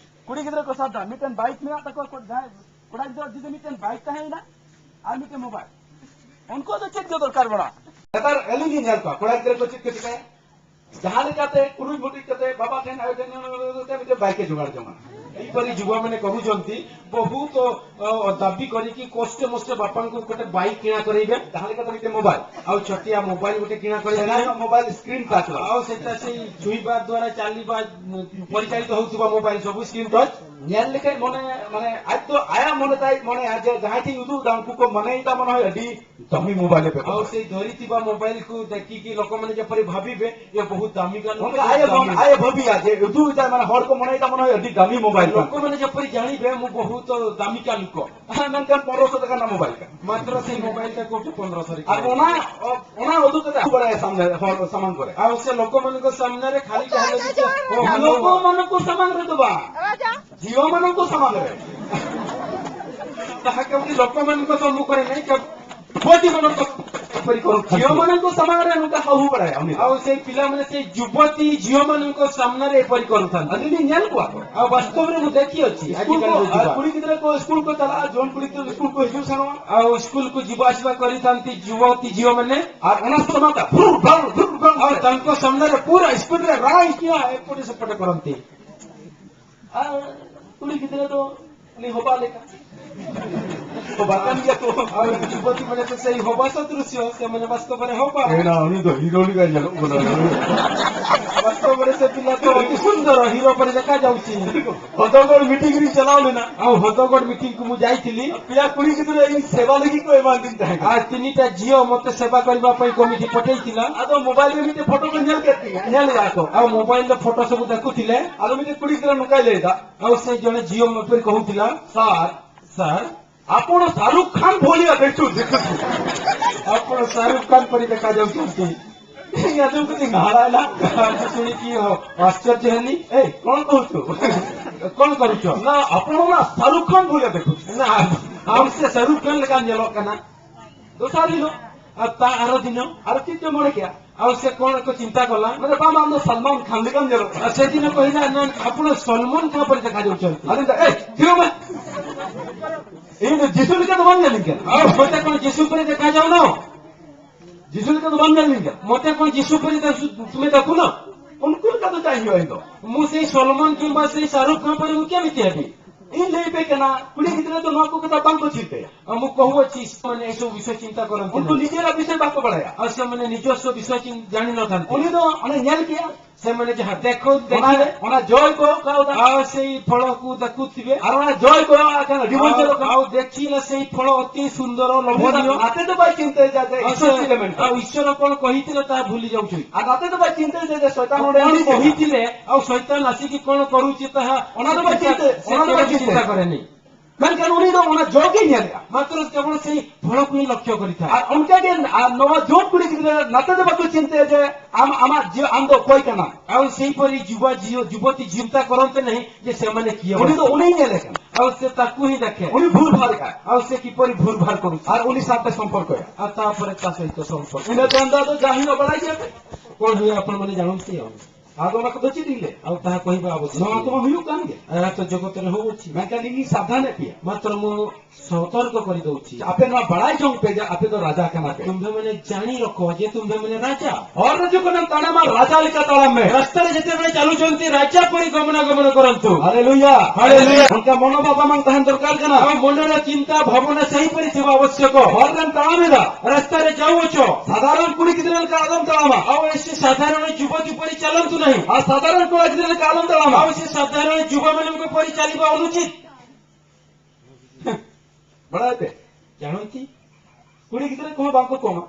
ᱠᱩᱲᱤ ᱜᱤᱫᱽᱨᱟᱹ ᱠᱚ ᱥᱟᱵ ᱫᱟ, ᱢᱤᱫᱴᱮᱱ ᱵᱟᱭᱤᱠ ᱢᱮᱱᱟᱜ ᱛᱟᱠᱚᱣᱟ, ᱠᱚ-, ᱡᱟᱦᱟᱸᱭ ᱠᱚᱲᱟ ᱜᱤᱫᱽᱨᱟᱹ ᱡᱩᱫᱤ ᱢᱤᱫᱴᱮᱱ ᱵᱟᱭᱤᱠ ᱛᱟᱦᱮᱸᱭᱮᱱᱟ ᱟᱨ ᱢᱤᱫᱴᱮᱱ ᱢᱳᱵᱟᱭᱤᱞ, ᱩᱱᱠᱩ ᱫᱚ ᱪᱮᱫ ᱜᱮ ᱫᱚᱨᱠᱟᱨ ᱵᱟᱹᱱᱩᱜᱼᱟ᱾ ᱱᱮᱛᱟᱨ ᱟᱹᱞᱤᱧ ᱞᱤᱧ ᱧᱮᱞ ᱠᱚᱣᱟ, ᱠᱚᱲᱟ ᱜᱤᱫᱽᱨᱟᱹ ᱠᱚ ᱪᱮᱫ ᱠᱚ ᱪᱤᱠᱟᱹᱭᱟ? ᱡᱟᱦᱟᱸ ᱞᱮᱠᱟᱛᱮ ᱠᱩᱲᱩᱭ ᱵᱷᱩᱴᱤ ᱠᱟᱛᱮ ᱵᱟᱵᱟ ᱴᱷᱮᱱ ᱟᱭᱳ ᱴᱷᱮᱱ ᱢᱤᱫᱴᱮᱱ ᱵᱟᱭᱤᱠ ᱮ ᱡᱚᱜᱟᱲ ᱡᱚᱝᱟ᱾ ଏହିପରି ଯୁବାମାନେ କରୁଛନ୍ତି, ବହୁତ, ଅ, ଦାବି କରିକି କଷ୍ଟେ ମଷ୍ଟେ ବାପାଙ୍କୁ ଗୋଟେ ବାଇକ୍ କିଣା କରେଇବେ, ଯାହା ଲେଖା ତ ଗୋଟେ ମୋବାଇଲ, ଆଉ ଛୋଟିଆ ମୋବାଇଲ ଗୋଟେ କିଣା କରେଇବେ। Mobile screen touch. ଆଉ ସେଟା ସେଇ ଛୁଇଁବା ଦ୍ୱାରା ଚାଲିବା, ଉଁ, ପରିଚାଳିତ ହଉଥିବା ମୋବାଇଲ ସବୁ ସ୍କ୍ରିନ୍ ଟଚ୍। ᱧᱮᱞ ᱞᱮᱠᱷᱟᱡ ᱢᱚᱱᱮ, ᱢᱟᱱᱮ, ᱟᱡ ᱫᱚ ᱟᱭᱟᱜ ᱢᱚᱱᱮ ᱛᱟᱭ ᱢᱚᱱᱮᱭᱟ ᱡᱮ ᱡᱟᱦᱟᱸᱭ ᱴᱷᱮᱱ ᱩᱫᱩᱜ ᱫᱟ, ᱩᱱᱠᱩ ᱠᱚ ᱢᱚᱱᱮᱭᱮᱫᱟ ᱢᱚᱱᱮ ᱦᱩᱭᱩᱜ ᱟᱹᱰᱤ ᱫᱟᱢᱤ ᱢᱳᱵᱟᱭᱤᱞ ᱮ ᱵᱮᱵᱚᱦᱟᱨ᱾ ଆଉ ସେଇ ଧରିଥିବା ମୋବାଇଲକୁ ଦେଖିକି ଲୋକମାନେ ଯେପରି ଭାବିବେ, ଇଏ ବହୁତ ଦାମିକା ଲୋକ, ᱚᱱᱠᱟ ᱟᱭᱮ ᱫᱟᱢᱤ᱾ ᱵᱷᱟᱵ-, ᱟᱭᱮ ᱵᱷᱟᱹᱵᱤᱭᱟ ᱡᱮ ᱩᱫᱩᱜ ᱮᱫᱟᱭ, ᱢᱟᱱᱮ ᱦᱚᱲ ᱠᱚ ᱢᱚᱱᱮᱭᱮᱫᱟ ᱢᱚᱱᱮ ᱦᱩᱭᱩᱜ ᱟᱹᱰᱤ ᱫᱟᱢᱤ ᱢᱳᱵᱟᱭᱤᱞ᱾ ଲୋକମାନେ ଯେପରି ଜାଣିବେ ମୁଁ ବହୁତ ଦାମିକା ଲୋକ। ᱦᱮᱸ, ᱢᱮᱱᱠᱷᱟᱱ ᱯᱚᱱᱨᱚᱥᱚ ᱴᱟᱠᱟ ᱨᱮᱱᱟᱜ ᱢᱳᱵᱟᱭᱤᱞ ᱠᱟᱱᱟ᱾ ᱢᱟᱛᱨᱚ ᱥᱮᱭ ᱢᱳᱵᱟᱭᱤᱞ ᱴᱟᱠᱚ ᱯᱚᱱᱨᱚᱥᱚ ᱨᱮ ᱟᱨ ᱚᱱᱟ, ᱚᱱᱟ ᱩᱫᱩᱜ ᱠᱟᱛᱮ ᱵᱟᱲᱟᱭᱟ ᱥᱟᱢᱱᱮ ᱨᱮ, ᱦᱚᱲ ᱥᱟᱢᱟᱝ ᱠᱚᱨᱮ᱾ ଆଉ ସେ ଲୋକମାନଙ୍କ ସାମ୍ନାରେ ଖାଲି କାହା ଲାଗି ସେ, ଓ, ହ୍ୟାଲୋ। ଲୋକମାନଙ୍କ ସାମ୍ନାରେ ତ ବା। ଝିଅମାନଙ୍କ ସାମ୍ନାରେ। ତାହା କେମିତି ଲୋକମାନଙ୍କ ସମ୍ମୁଖରେ ନାହିଁ, କେବଳ ଯୁବତୀମାନଙ୍କ ଏପରି କରୁଥାନ୍ତି। ଝିଅମାନଙ୍କ ସାମ୍ନାରେ ନୁକା ହଉ ହଉ ବାଡ଼ାଏ, ଅମିତ। ଆଉ ସେଇ ପିଲାମାନେ ସେଇ ଯୁବତୀ ଝିଅମାନଙ୍କ ସାମ୍ନାରେ ଏପରି କରୁଥାନ୍ତି। ଆଉ ଯଦି ᱧᱮᱞ ᱠᱚᱣᱟ ᱠᱚ। ଆଉ ବାସ୍ତବରେ ମୁଁ ଦେଖିଅଛି, ସ୍କୁଲ ଆଜିକାଲି କୁ, ଯୋଉ ଯୁବା। ଆ, କୁଡ଼ି ଗିଦ୍ରା କୁ ସ୍କୁଲ କୁ ଚାଲା, ଜୋନ୍ କୁଡ଼ି ଗିଦ୍ରା ସ୍କୁଲ କୁ ହିଜୁ ସାଙ୍ଗ। ଆଉ ସ୍କୁଲକୁ ଯିବା ଆସିବା କରିଥାନ୍ତି ଯୁବତୀ ଝିଅମାନେ। ᱟᱨ ᱚᱱᱟ ᱥᱚᱢᱚᱭ ᱛᱮ ᱵᱷᱩᱨ ᱵᱷᱟᱨ, ᱵᱷᱩᱨ ᱵᱷᱟᱨ᱾ ଆଉ ତାଙ୍କ ସାମ୍ନାରେ ପୁରା ସ୍ପିଡରେ ରାଇଡ କିଆ ଏପଟେ ସେପଟେ କରନ୍ତି। ᱟᱨ ᱠᱩᱲᱤ ᱜᱤᱫᱽᱨᱟᱹ ᱫᱚ ᱩᱱᱤ ᱦᱚᱵᱟ ᱞᱮᱠᱟ᱾ ᱦᱚᱵᱟ ᱠᱟᱱ ᱜᱮᱭᱟ ᱠᱚ᱾ ᱟᱨ ᱡᱩᱵᱚᱛᱤ ᱢᱟᱱᱮ ᱛᱚ ᱥᱮᱭ ᱦᱚᱵᱟ ᱥᱚᱫᱨᱤᱥᱭᱚ, ᱥᱮ ᱢᱟᱱᱮ ᱵᱟᱥᱛᱚᱵ ᱨᱮ ᱦᱚᱵᱟ᱾ ᱮᱱᱟ ᱩᱱᱤ ᱫᱚ ᱦᱤᱨᱳ ᱞᱮᱠᱟᱭ ᱧᱮᱞᱚᱜ ᱠᱟᱱᱟ᱾ ᱵᱟᱥᱛᱚᱵ ᱨᱮ ᱥᱮ ᱯᱤᱞᱟ ᱛᱚ ᱚᱛᱤ ᱥᱩᱱᱫᱚᱨ ᱦᱤᱨᱳ ᱯᱚᱨᱮ ᱫᱮᱠᱷᱟ ᱡᱟᱣᱩᱪᱷᱤ᱾ ᱦᱚᱫᱚᱜᱚᱲ ᱢᱤᱴᱤᱝ ᱨᱤᱧ ᱪᱟᱞᱟᱣ ᱞᱮᱱᱟ᱾ ᱟᱨ ᱦᱚᱫᱚᱜᱚᱲ ᱢᱤᱴᱤᱝ ᱠᱚ ᱢᱩ ᱡᱟᱭᱛᱤᱞᱤ᱾ ᱯᱮᱭᱟ ᱠᱩᱲᱤ ᱜᱤᱫᱽᱨᱟᱹ ᱤᱧ ᱥᱮᱵᱟ ᱞᱟᱹᱜᱤᱫ ᱠᱚ ᱮᱢᱟᱫᱤᱧ ᱛᱟᱦᱮᱸ ᱠᱟᱱᱟ᱾ ᱟᱨ ᱛᱤᱱᱤᱴᱟ ᱡᱤᱭᱚ ᱢᱚᱛᱮ ᱥᱮᱵᱟ ᱠᱚᱨᱤᱵᱟ ᱯᱟᱹᱭ ᱠᱚᱢᱤᱴᱤ ᱯᱚᱴᱮᱭ ᱛᱤᱞᱟ᱾ ᱟᱫᱚ ᱢᱳᱵᱟᱭᱤᱞ ᱨᱮ ᱢᱤᱫᱴᱮᱡ ᱯᱷᱳᱴᱳ ᱠᱚ ᱧᱮᱞ ᱠᱮᱫ ᱛᱤᱧᱟ᱾ ᱧᱮᱞ ᱞᱮᱫᱟ ᱠᱚ᱾ ᱟᱨ ᱢᱳᱵᱟᱭᱤᱞ ᱨᱮ ᱯᱷᱳᱴᱳ ᱥᱚᱵᱩ ᱫᱮᱠᱷᱩ ᱛᱤᱞᱮ᱾ ᱟᱫᱚ ᱢᱤᱫᱴᱮᱡ ᱠᱩᱲᱤ ᱜᱤᱫᱽᱨᱟᱹ ᱱᱚᱝᱠᱟᱭ ᱞᱟᱹᱭ ᱮᱫᱟ᱾ ᱟᱨ ᱥᱮ ᱡᱚᱱᱮ ᱡᱤᱭᱚ ᱢᱚᱛᱮ ᱠᱚᱦᱩ ᱛᱤᱞᱟ᱾ ᱥᱟᱨ, ᱥᱟᱨ, ᱟᱯᱚᱱ ᱥᱟᱦᱨᱩᱠ ᱠᱷᱟᱱ ᱵᱷᱳᱞᱤᱭᱟ ᱫᱮᱠᱷᱩ, ᱫᱮᱠᱷᱩ᱾ ᱟᱯᱚᱱ ᱥᱟᱦᱨᱩᱠ ᱠᱷᱟᱱ ᱯᱚᱨᱤ ᱫᱮᱠᱷᱟ ᱡᱟᱣᱩᱪᱷᱚᱱᱛᱤ। ᱤᱧ ᱟᱸᱡᱚᱢ ᱠᱟᱛᱮᱧ ᱦᱟᱦᱟᱲᱟᱭᱮᱱᱟ᱾ ᱟᱨ ᱥᱩᱱᱤ ᱠᱤ ᱦᱚ-, ᱟᱥᱪᱚᱨᱡᱚ ᱦᱮᱱᱤ, ᱮᱭ, ᱠᱚᱬ ᱠᱚᱦᱩᱪᱩ? ᱠᱚᱬ ᱠᱚᱦᱩᱪᱩ? ᱱᱟ, ᱟᱯᱚᱱ ᱚᱱᱟ ᱥᱟᱦᱨᱩᱠ ᱠᱷᱟᱱ ᱵᱷᱳᱞᱤᱭᱟ ᱫᱮᱠᱷᱩ᱾ ᱱᱟ, ᱟᱢ ᱥᱮ ᱥᱟᱦᱨᱩᱠ ᱠᱷᱟᱱ ᱞᱮᱠᱟᱢ ᱧᱮᱞᱚᱜ ᱠᱟᱱᱟ᱾ ᱫᱚᱥᱟᱨ ᱦᱤᱞᱳᱜ, ᱟᱨ ᱛᱟ ᱟᱨᱚ ᱫᱤᱱᱚ, ᱟᱨᱚ ᱪᱮᱫ ᱪᱚ ᱢᱚᱱᱮ ᱠᱮᱜᱼᱟ? ᱟᱨ ᱥᱮ ᱠᱚᱬ ᱠᱚ ᱪᱤᱱᱛᱟ ᱠᱚᱞᱟ? ᱢᱟᱱᱮ, ᱵᱟᱝ, ᱵᱟᱝ, ᱟᱢ ᱫᱚ ᱥᱟᱞᱢᱟᱱ ᱠᱷᱟᱱ ᱞᱮᱠᱟᱢ ᱧᱮᱞᱚᱜ ᱠᱟᱱᱟ᱾ ᱟᱨ ᱥᱮᱫᱤᱱᱚ ᱠᱚ ᱦᱤᱱᱟ, ᱱᱚᱣᱟ ᱟᱯᱚᱱ ᱥᱚᱞᱢᱚᱱ ᱠᱷᱟᱱ ᱯᱚᱨᱤ ᱫᱮᱠᱷᱟ ᱡᱟᱣᱩᱪᱷᱚᱱᱛᱤ᱾ ᱟᱫᱚᱧ ᱢᱮᱱᱫᱟ, ᱮᱭ, ᱛᱷᱤᱨᱚᱜ ᱢᱮ᱾ ᱤᱧ ᱫᱚ ᱡᱤᱥᱩ ᱞᱮᱠᱟ ᱫᱚ ᱵᱟᱢ ᱧᱮᱞᱤᱧ ᱠᱟᱱᱟ᱾ ᱟᱨ ᱢᱚᱛᱮ ᱠᱚᱬ ᱡᱤᱥᱩ ᱯᱚᱨᱤ ᱫᱮᱠᱷᱟ ᱡᱟᱣᱱᱚ? ᱡᱤᱥᱩ ᱞᱮᱠᱟ ᱫᱚ ᱵᱟᱢ ᱧᱮᱞᱤᱧ ᱠᱟᱱᱟ᱾ ᱢᱚᱛᱮ ᱠᱚᱬ ᱡᱤᱥᱩ ᱯᱚᱨᱤ ᱫᱮ-, ᱛᱩᱢᱮ ᱫᱮᱠᱷᱩᱱᱚ? ᱩᱱᱠᱩ ᱞᱮᱠᱟ ᱫᱚ ᱪᱟᱜ ᱦᱩᱭᱩᱜᱼᱟ ᱤᱧ ᱫᱚ? ᱢᱩ ᱥᱮᱭ ᱥᱚᱞᱢᱚᱱ ᱠᱤᱝᱵᱟ ᱥᱮᱭ ᱥᱟᱦᱨᱩᱠ ᱠᱷᱟᱱ ᱯᱚᱨᱤ ᱩᱱᱠᱩ ᱢᱤᱫᱴᱮᱡ ᱦᱟᱹᱵᱤᱡ᱾ ᱤᱧ ᱞᱟᱹᱭ ᱯᱮ ᱠᱟᱱᱟ, ᱠᱩᱲᱤ ᱜᱤᱫᱽᱨᱟᱹ ᱫᱚ ᱱᱚᱣᱟ ᱠᱚ ᱠᱟᱛᱷᱟ ᱵᱟᱝ ᱠᱚ ᱪᱤᱱᱛᱟᱹᱭᱟ᱾ ᱟᱢ ᱠᱚᱦᱩ ᱪᱤᱥ ᱢᱟᱱᱮ ᱮᱥᱚ ᱵᱤᱥᱚᱭ ᱪᱤᱱᱛᱟ ᱠᱚᱨᱟᱱ ᱩᱱᱠᱩ ᱛᱤᱱᱟᱹᱜ? ᱱᱤᱡᱮᱨᱟᱜ ᱵᱤᱥᱚᱭ ᱵᱟᱠᱚ ᱵᱟᱲᱟᱭᱟ᱾ ᱟᱨ ᱥᱮ ᱢᱟᱱᱮ ᱱᱤᱡᱚᱥᱥᱚ ᱵᱤᱥᱚᱭ ᱪᱤᱱ-, ᱡᱟᱱᱤ ᱱᱚ ᱛᱟᱱᱛᱮ᱾ ᱩᱱᱤ ᱫᱚ ᱚᱱᱮ ᱧᱮᱞ ᱠᱮᱜᱼᱟ, ସେମାନେ ଯାହା ଦେଖ, ᱚᱱᱟ, ଦେଖିଲେ, ᱚᱱᱟ ᱡᱚᱭ ᱠᱚ ᱚᱠᱟ ᱚᱫᱟ? ଆଉ ସେଇ ଫଳକୁ ଦେଖୁଥିବେ। ᱟᱨ ᱚᱱᱟ ᱡᱚᱭ ᱠᱚ ᱚᱠᱟ ᱠᱟᱱᱟ? ᱰᱤᱢᱚᱱ ᱪᱮᱫ ᱟᱨ, ᱠᱟᱱᱟ? ଆଉ ଦେଖିଲେ ସେଇ ଫଳ ଅତି ସୁନ୍ଦର, ᱚᱱᱟ ᱞᱚᱵᱷᱚᱱୀୟ। ᱱᱟᱛᱮ ᱫᱚ ᱵᱟᱭ ᱪᱤᱱᱛᱟᱹᱭᱮᱫᱟ ᱡᱮ ଆଉ ଈଶ୍ୱର ସେ, ᱪᱮᱫ ᱮ ᱢᱮᱱ ᱠᱟᱫᱟ। ଆଉ ঈশ্বର କ'ଣ କହିଥିଲେ ତାହା ଭୁଲି ଯାଉଛନ୍ତି। ᱟᱨ ᱱᱟᱛᱮ ᱫᱚ ᱵᱟᱭ ᱪᱤᱱᱛᱟᱹᱭᱮᱫᱟ ᱡᱮ ᱥᱚᱭᱛᱟᱱ ᱚᱸᱰᱮ ᱠᱚ ᱮᱱᱮᱡ ᱮᱫᱟ। କହିଥିଲେ, ଆଉ ଶୈତାନ ଆସିକି କ'ଣ କରୁଛି ତାହା ᱚᱱᱟ ᱫᱚ ᱵᱟᱭ ᱪᱤᱱᱛᱟᱹ, ସେ ᱚᱱᱟ ᱫᱚ ᱵᱟᱭ ᱪᱤᱱᱛᱟᱹ᱾ ᱪᱤᱱᱛᱟ ᱠᱚᱨᱮᱱᱤᱡ। ᱢᱮᱱᱠᱷᱟᱱ ᱩᱱᱤ ᱫᱚ ᱚᱱᱟ ᱡᱚ ᱜᱮᱭ ᱧᱮᱞᱮᱜᱼᱟ᱾ ᱢᱟᱛᱨᱚ ᱠᱮᱵᱚᱞ ᱥᱮᱭ ᱯᱷᱚᱞ ᱠᱚ ᱦᱤ ᱞᱚᱠᱠᱷᱚ ᱠᱚᱨᱤᱛᱟᱭ᱾ ᱟᱨ ᱚᱱᱠᱟ ᱜᱮ, ᱟᱨ ᱱᱚᱣᱟ ᱡᱩᱣᱟᱹᱱ ᱠᱩᱲᱤ ᱜᱤᱫᱽᱨᱟᱹ ᱱᱟᱛᱮ ᱫᱚ ᱵᱟᱠᱚ ᱪᱤᱱᱛᱟᱹᱭᱟ ᱡᱮ ᱟᱢ, ᱟᱢᱟᱜ ᱡᱤᱭᱚ-, ᱟᱢ ᱫᱚ ᱚᱠᱚᱭ ᱠᱟᱱᱟᱢ? ଆଉ ସେହିପରି ଯୁବା ଝିଅ, ଯୁବତୀ ଚିନ୍ତା କରନ୍ତେ ନାହିଁ ଯେ ସେମାନେ କିଏ ଉନି ᱫᱚ ବୋଲି। ᱩᱱᱤ ᱧᱮᱞᱮ ᱠᱟᱱᱟ। ଆଉ ସେ ତାକୁ ହିଁ ଦେଖେ। ᱩᱱᱤ ᱵᱷᱩᱞ ᱵᱷᱟᱞ ᱮᱫᱟ। ଆଉ ସେ କିପରି ଭୁଲ ଭାଲ କରୁଛି। ᱟᱨ ᱩᱱᱤ ᱥᱟᱶᱛᱮ ᱥᱚᱢᱯᱚᱨᱠᱚᱭᱟ। ଆଉ ତାପରେ ତା ସହିତ ସମ୍ପର୍କ। ᱤᱱᱟᱹ ᱛᱟᱭᱚᱢ ᱫᱚ ᱟᱫᱚ ᱡᱟ ᱦᱩᱭᱩᱜᱼᱟ ᱵᱟᱲᱟᱭ ᱜᱮᱭᱟ ᱯᱮ। କ'ଣ ହୁଏ ଆପଣମାନେ ଜାଣନ୍ତି ଆଉ। ᱟᱫᱚ ᱚᱱᱟ ᱠᱚᱫᱚ ᱪᱮᱫ ᱤᱧ ᱞᱟᱹᱭᱟ? ଆଉ ତାହା କହିବା ଆବଶ୍ୟକ। ᱱᱚᱣᱟ ᱠᱚᱢᱟ ᱦᱩᱭᱩᱜ ᱠᱟᱱ ᱜᱮ। ଏହା ତ ଜଗତରେ ହଉଛି। ᱢᱮᱱᱠᱷᱟᱱ ᱤᱧ ᱥᱟᱵᱫᱷᱟᱱᱮᱫ ᱯᱮᱭᱟ᱾ ମାତ୍ର ମୁଁ ସତର୍କ କରିଦଉଛି। ᱟᱯᱮ ᱱᱚᱣᱟ ᱵᱟᱲᱟᱭ ᱡᱚᱝ ᱯᱮ ᱡᱮ ᱟᱯᱮ ᱫᱚ ᱨᱟᱡᱟ ᱠᱟᱱᱟ ᱯᱮ᱾ ତୁମ୍ଭେମାନେ ଜାଣି ରଖ ଯେ ତୁମ୍ଭେମାନେ ରାଜା। ᱦᱚᱨ ᱨᱮ ᱡᱚᱠᱷᱚᱱᱮᱢ ᱛᱟᱲᱟᱢᱟ, ᱨᱟᱡᱟ ᱞᱮᱠᱟ ᱛᱟᱲᱟᱢ ᱢᱮ। ରାସ୍ତାରେ ଯେତେବେଳେ ଚାଲୁଛନ୍ତି, ରାଜା ପରି ଗମନାଗମନ କରନ୍ତୁ। ହାଲେଲୁୟା। ହାଲେଲୁୟା। ᱚᱱᱠᱟ ᱢᱚᱱᱳᱵᱷᱟᱵ ᱟᱢᱟᱝ ᱛᱟᱦᱮᱱ ᱫᱚᱨᱠᱟᱨ ᱠᱟᱱᱟ। ଆଉ ମନର ଚିନ୍ତା ଭାବନା ସେହିପରି ଥିବା ଆବଶ୍ୟକ। ᱦᱚᱨ ᱨᱮᱢ ᱛᱟᱲᱟᱢ ᱮᱫᱟ। ରାସ୍ତାରେ ଯାଉଅଛ। ସାଧାରଣ ᱠᱩᱲᱤ ᱜᱤᱫᱽᱨᱟᱹ ᱞᱮᱠᱟ ᱟᱞᱚᱢ ᱛᱟᱲᱟᱢᱟ। ଆଉ ସେ ସାଧାରଣ ଯୁବତୀ ପରି ଚାଲନ୍ତୁ ନାହିଁ। ᱟᱨ ᱥᱟᱫᱷᱟᱨᱚᱱ ᱠᱚᱲᱟ ᱜᱤᱫᱽᱨᱟᱹ ᱞᱮᱠᱟ ᱟᱞᱚᱢ ᱛᱟᱲᱟᱢᱟ। ଆଉ ସେ ସାଧାରଣ ଯୁବାମାନଙ୍କ ପରି ଚାଲିବା ଅନୁଚିତ। ᱵᱟᱲᱟᱭ ᱯᱮ, ᱡᱟᱱᱚᱱᱛᱤ, ᱠᱩᱲᱤ ᱜᱤᱫᱽᱨᱟᱹ ᱠᱚᱦᱚᱸ ᱵᱟᱝᱠᱚ ᱠᱚᱢᱟ᱾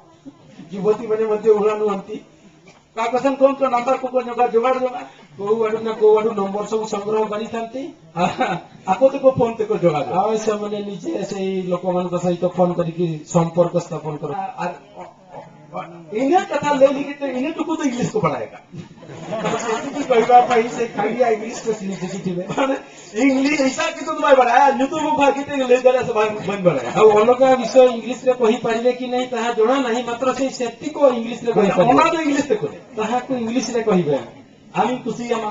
ᱡᱩᱵᱚᱛᱤ ᱢᱟᱱᱮ ᱢᱚᱫᱽᱫᱷᱮ ᱩᱲᱟᱱᱩᱣᱟᱱᱛᱤ᱾ ᱚᱠᱟ ᱠᱚᱥᱮᱱ ᱠᱚᱢ ᱪᱚ ᱱᱟᱢᱵᱟᱨ ᱠᱚᱠᱚ ᱡᱚᱜᱟ-, ᱡᱚᱜᱟᱲ ᱡᱚᱝᱟ᱾ କୋଉ ଆଡୁ ନା କୋଉ ଆଡୁ ନମ୍ବର ସବୁ ସଂଗ୍ରହ କରିଥାନ୍ତି। ᱟᱠᱚ ᱛᱮᱠᱚ ᱯᱷᱳᱱ ᱛᱮᱠᱚ ᱡᱚᱜᱟᱡᱚᱜ। ଆଉ ସେମାନେ ନିଜେ ସେଇ ଲୋକମାନଙ୍କ ସହିତ ଫୋନ କରିକି ସମ୍ପର୍କ ସ୍ଥାପନ କର। ᱟᱨ ᱤᱱᱟᱹ ᱠᱟᱛᱷᱟ ᱞᱟᱹᱭ ᱞᱟᱹᱜᱤᱫ ᱛᱮ ᱤᱱᱟᱹ ᱴᱩᱠᱩ ᱫᱚ ᱤᱝᱞᱤᱥ ᱠᱚ ᱵᱟᱲᱟᱭ ᱠᱟᱜ᱾ ᱥᱮᱛᱤᱠᱤ ᱠᱚ ᱤᱝᱞᱤᱥ ᱠᱚ ᱥᱤᱠᱷᱤ ᱠᱤ ᱛᱤᱵᱮ᱾ ᱢᱟᱱᱮ ᱤᱝᱞᱤᱥ ᱦᱤᱥᱟᱹᱵ ᱠᱤᱱᱛᱩ ᱫᱚ ᱵᱟᱭ ᱵᱟᱲᱟᱭᱟ, ᱧᱩᱛᱩᱢ ᱦᱚᱸ ᱵᱷᱟᱜᱤ ᱛᱮ ᱞᱟᱹᱭ ᱫᱟᱲᱮᱭᱟᱜᱼᱟ ᱥᱮ ᱵᱟᱝ, ᱵᱟᱹᱧ ᱵᱟᱲᱟᱭᱟ᱾ ଆଉ ଅଲଗା ବିଷୟ ଇଂଲିଶରେ କହିପାରିବେ କି ନାହିଁ ତାହା ଜଣା ନାହିଁ, ମାତ୍ର ସେଇ ସେତିକ ଇଂଲିଶରେ କହିପାରିବେ। ᱚᱱᱟ ᱫᱚ ᱤᱝᱞᱤᱥ ᱛᱮᱠᱚ ᱞᱟᱹᱭᱟ᱾ ତାହାକୁ ଇଂଲିଶରେ କହିବେ। ᱟᱢᱤᱧ ᱠᱩᱥᱤᱭᱟᱢᱟ᱾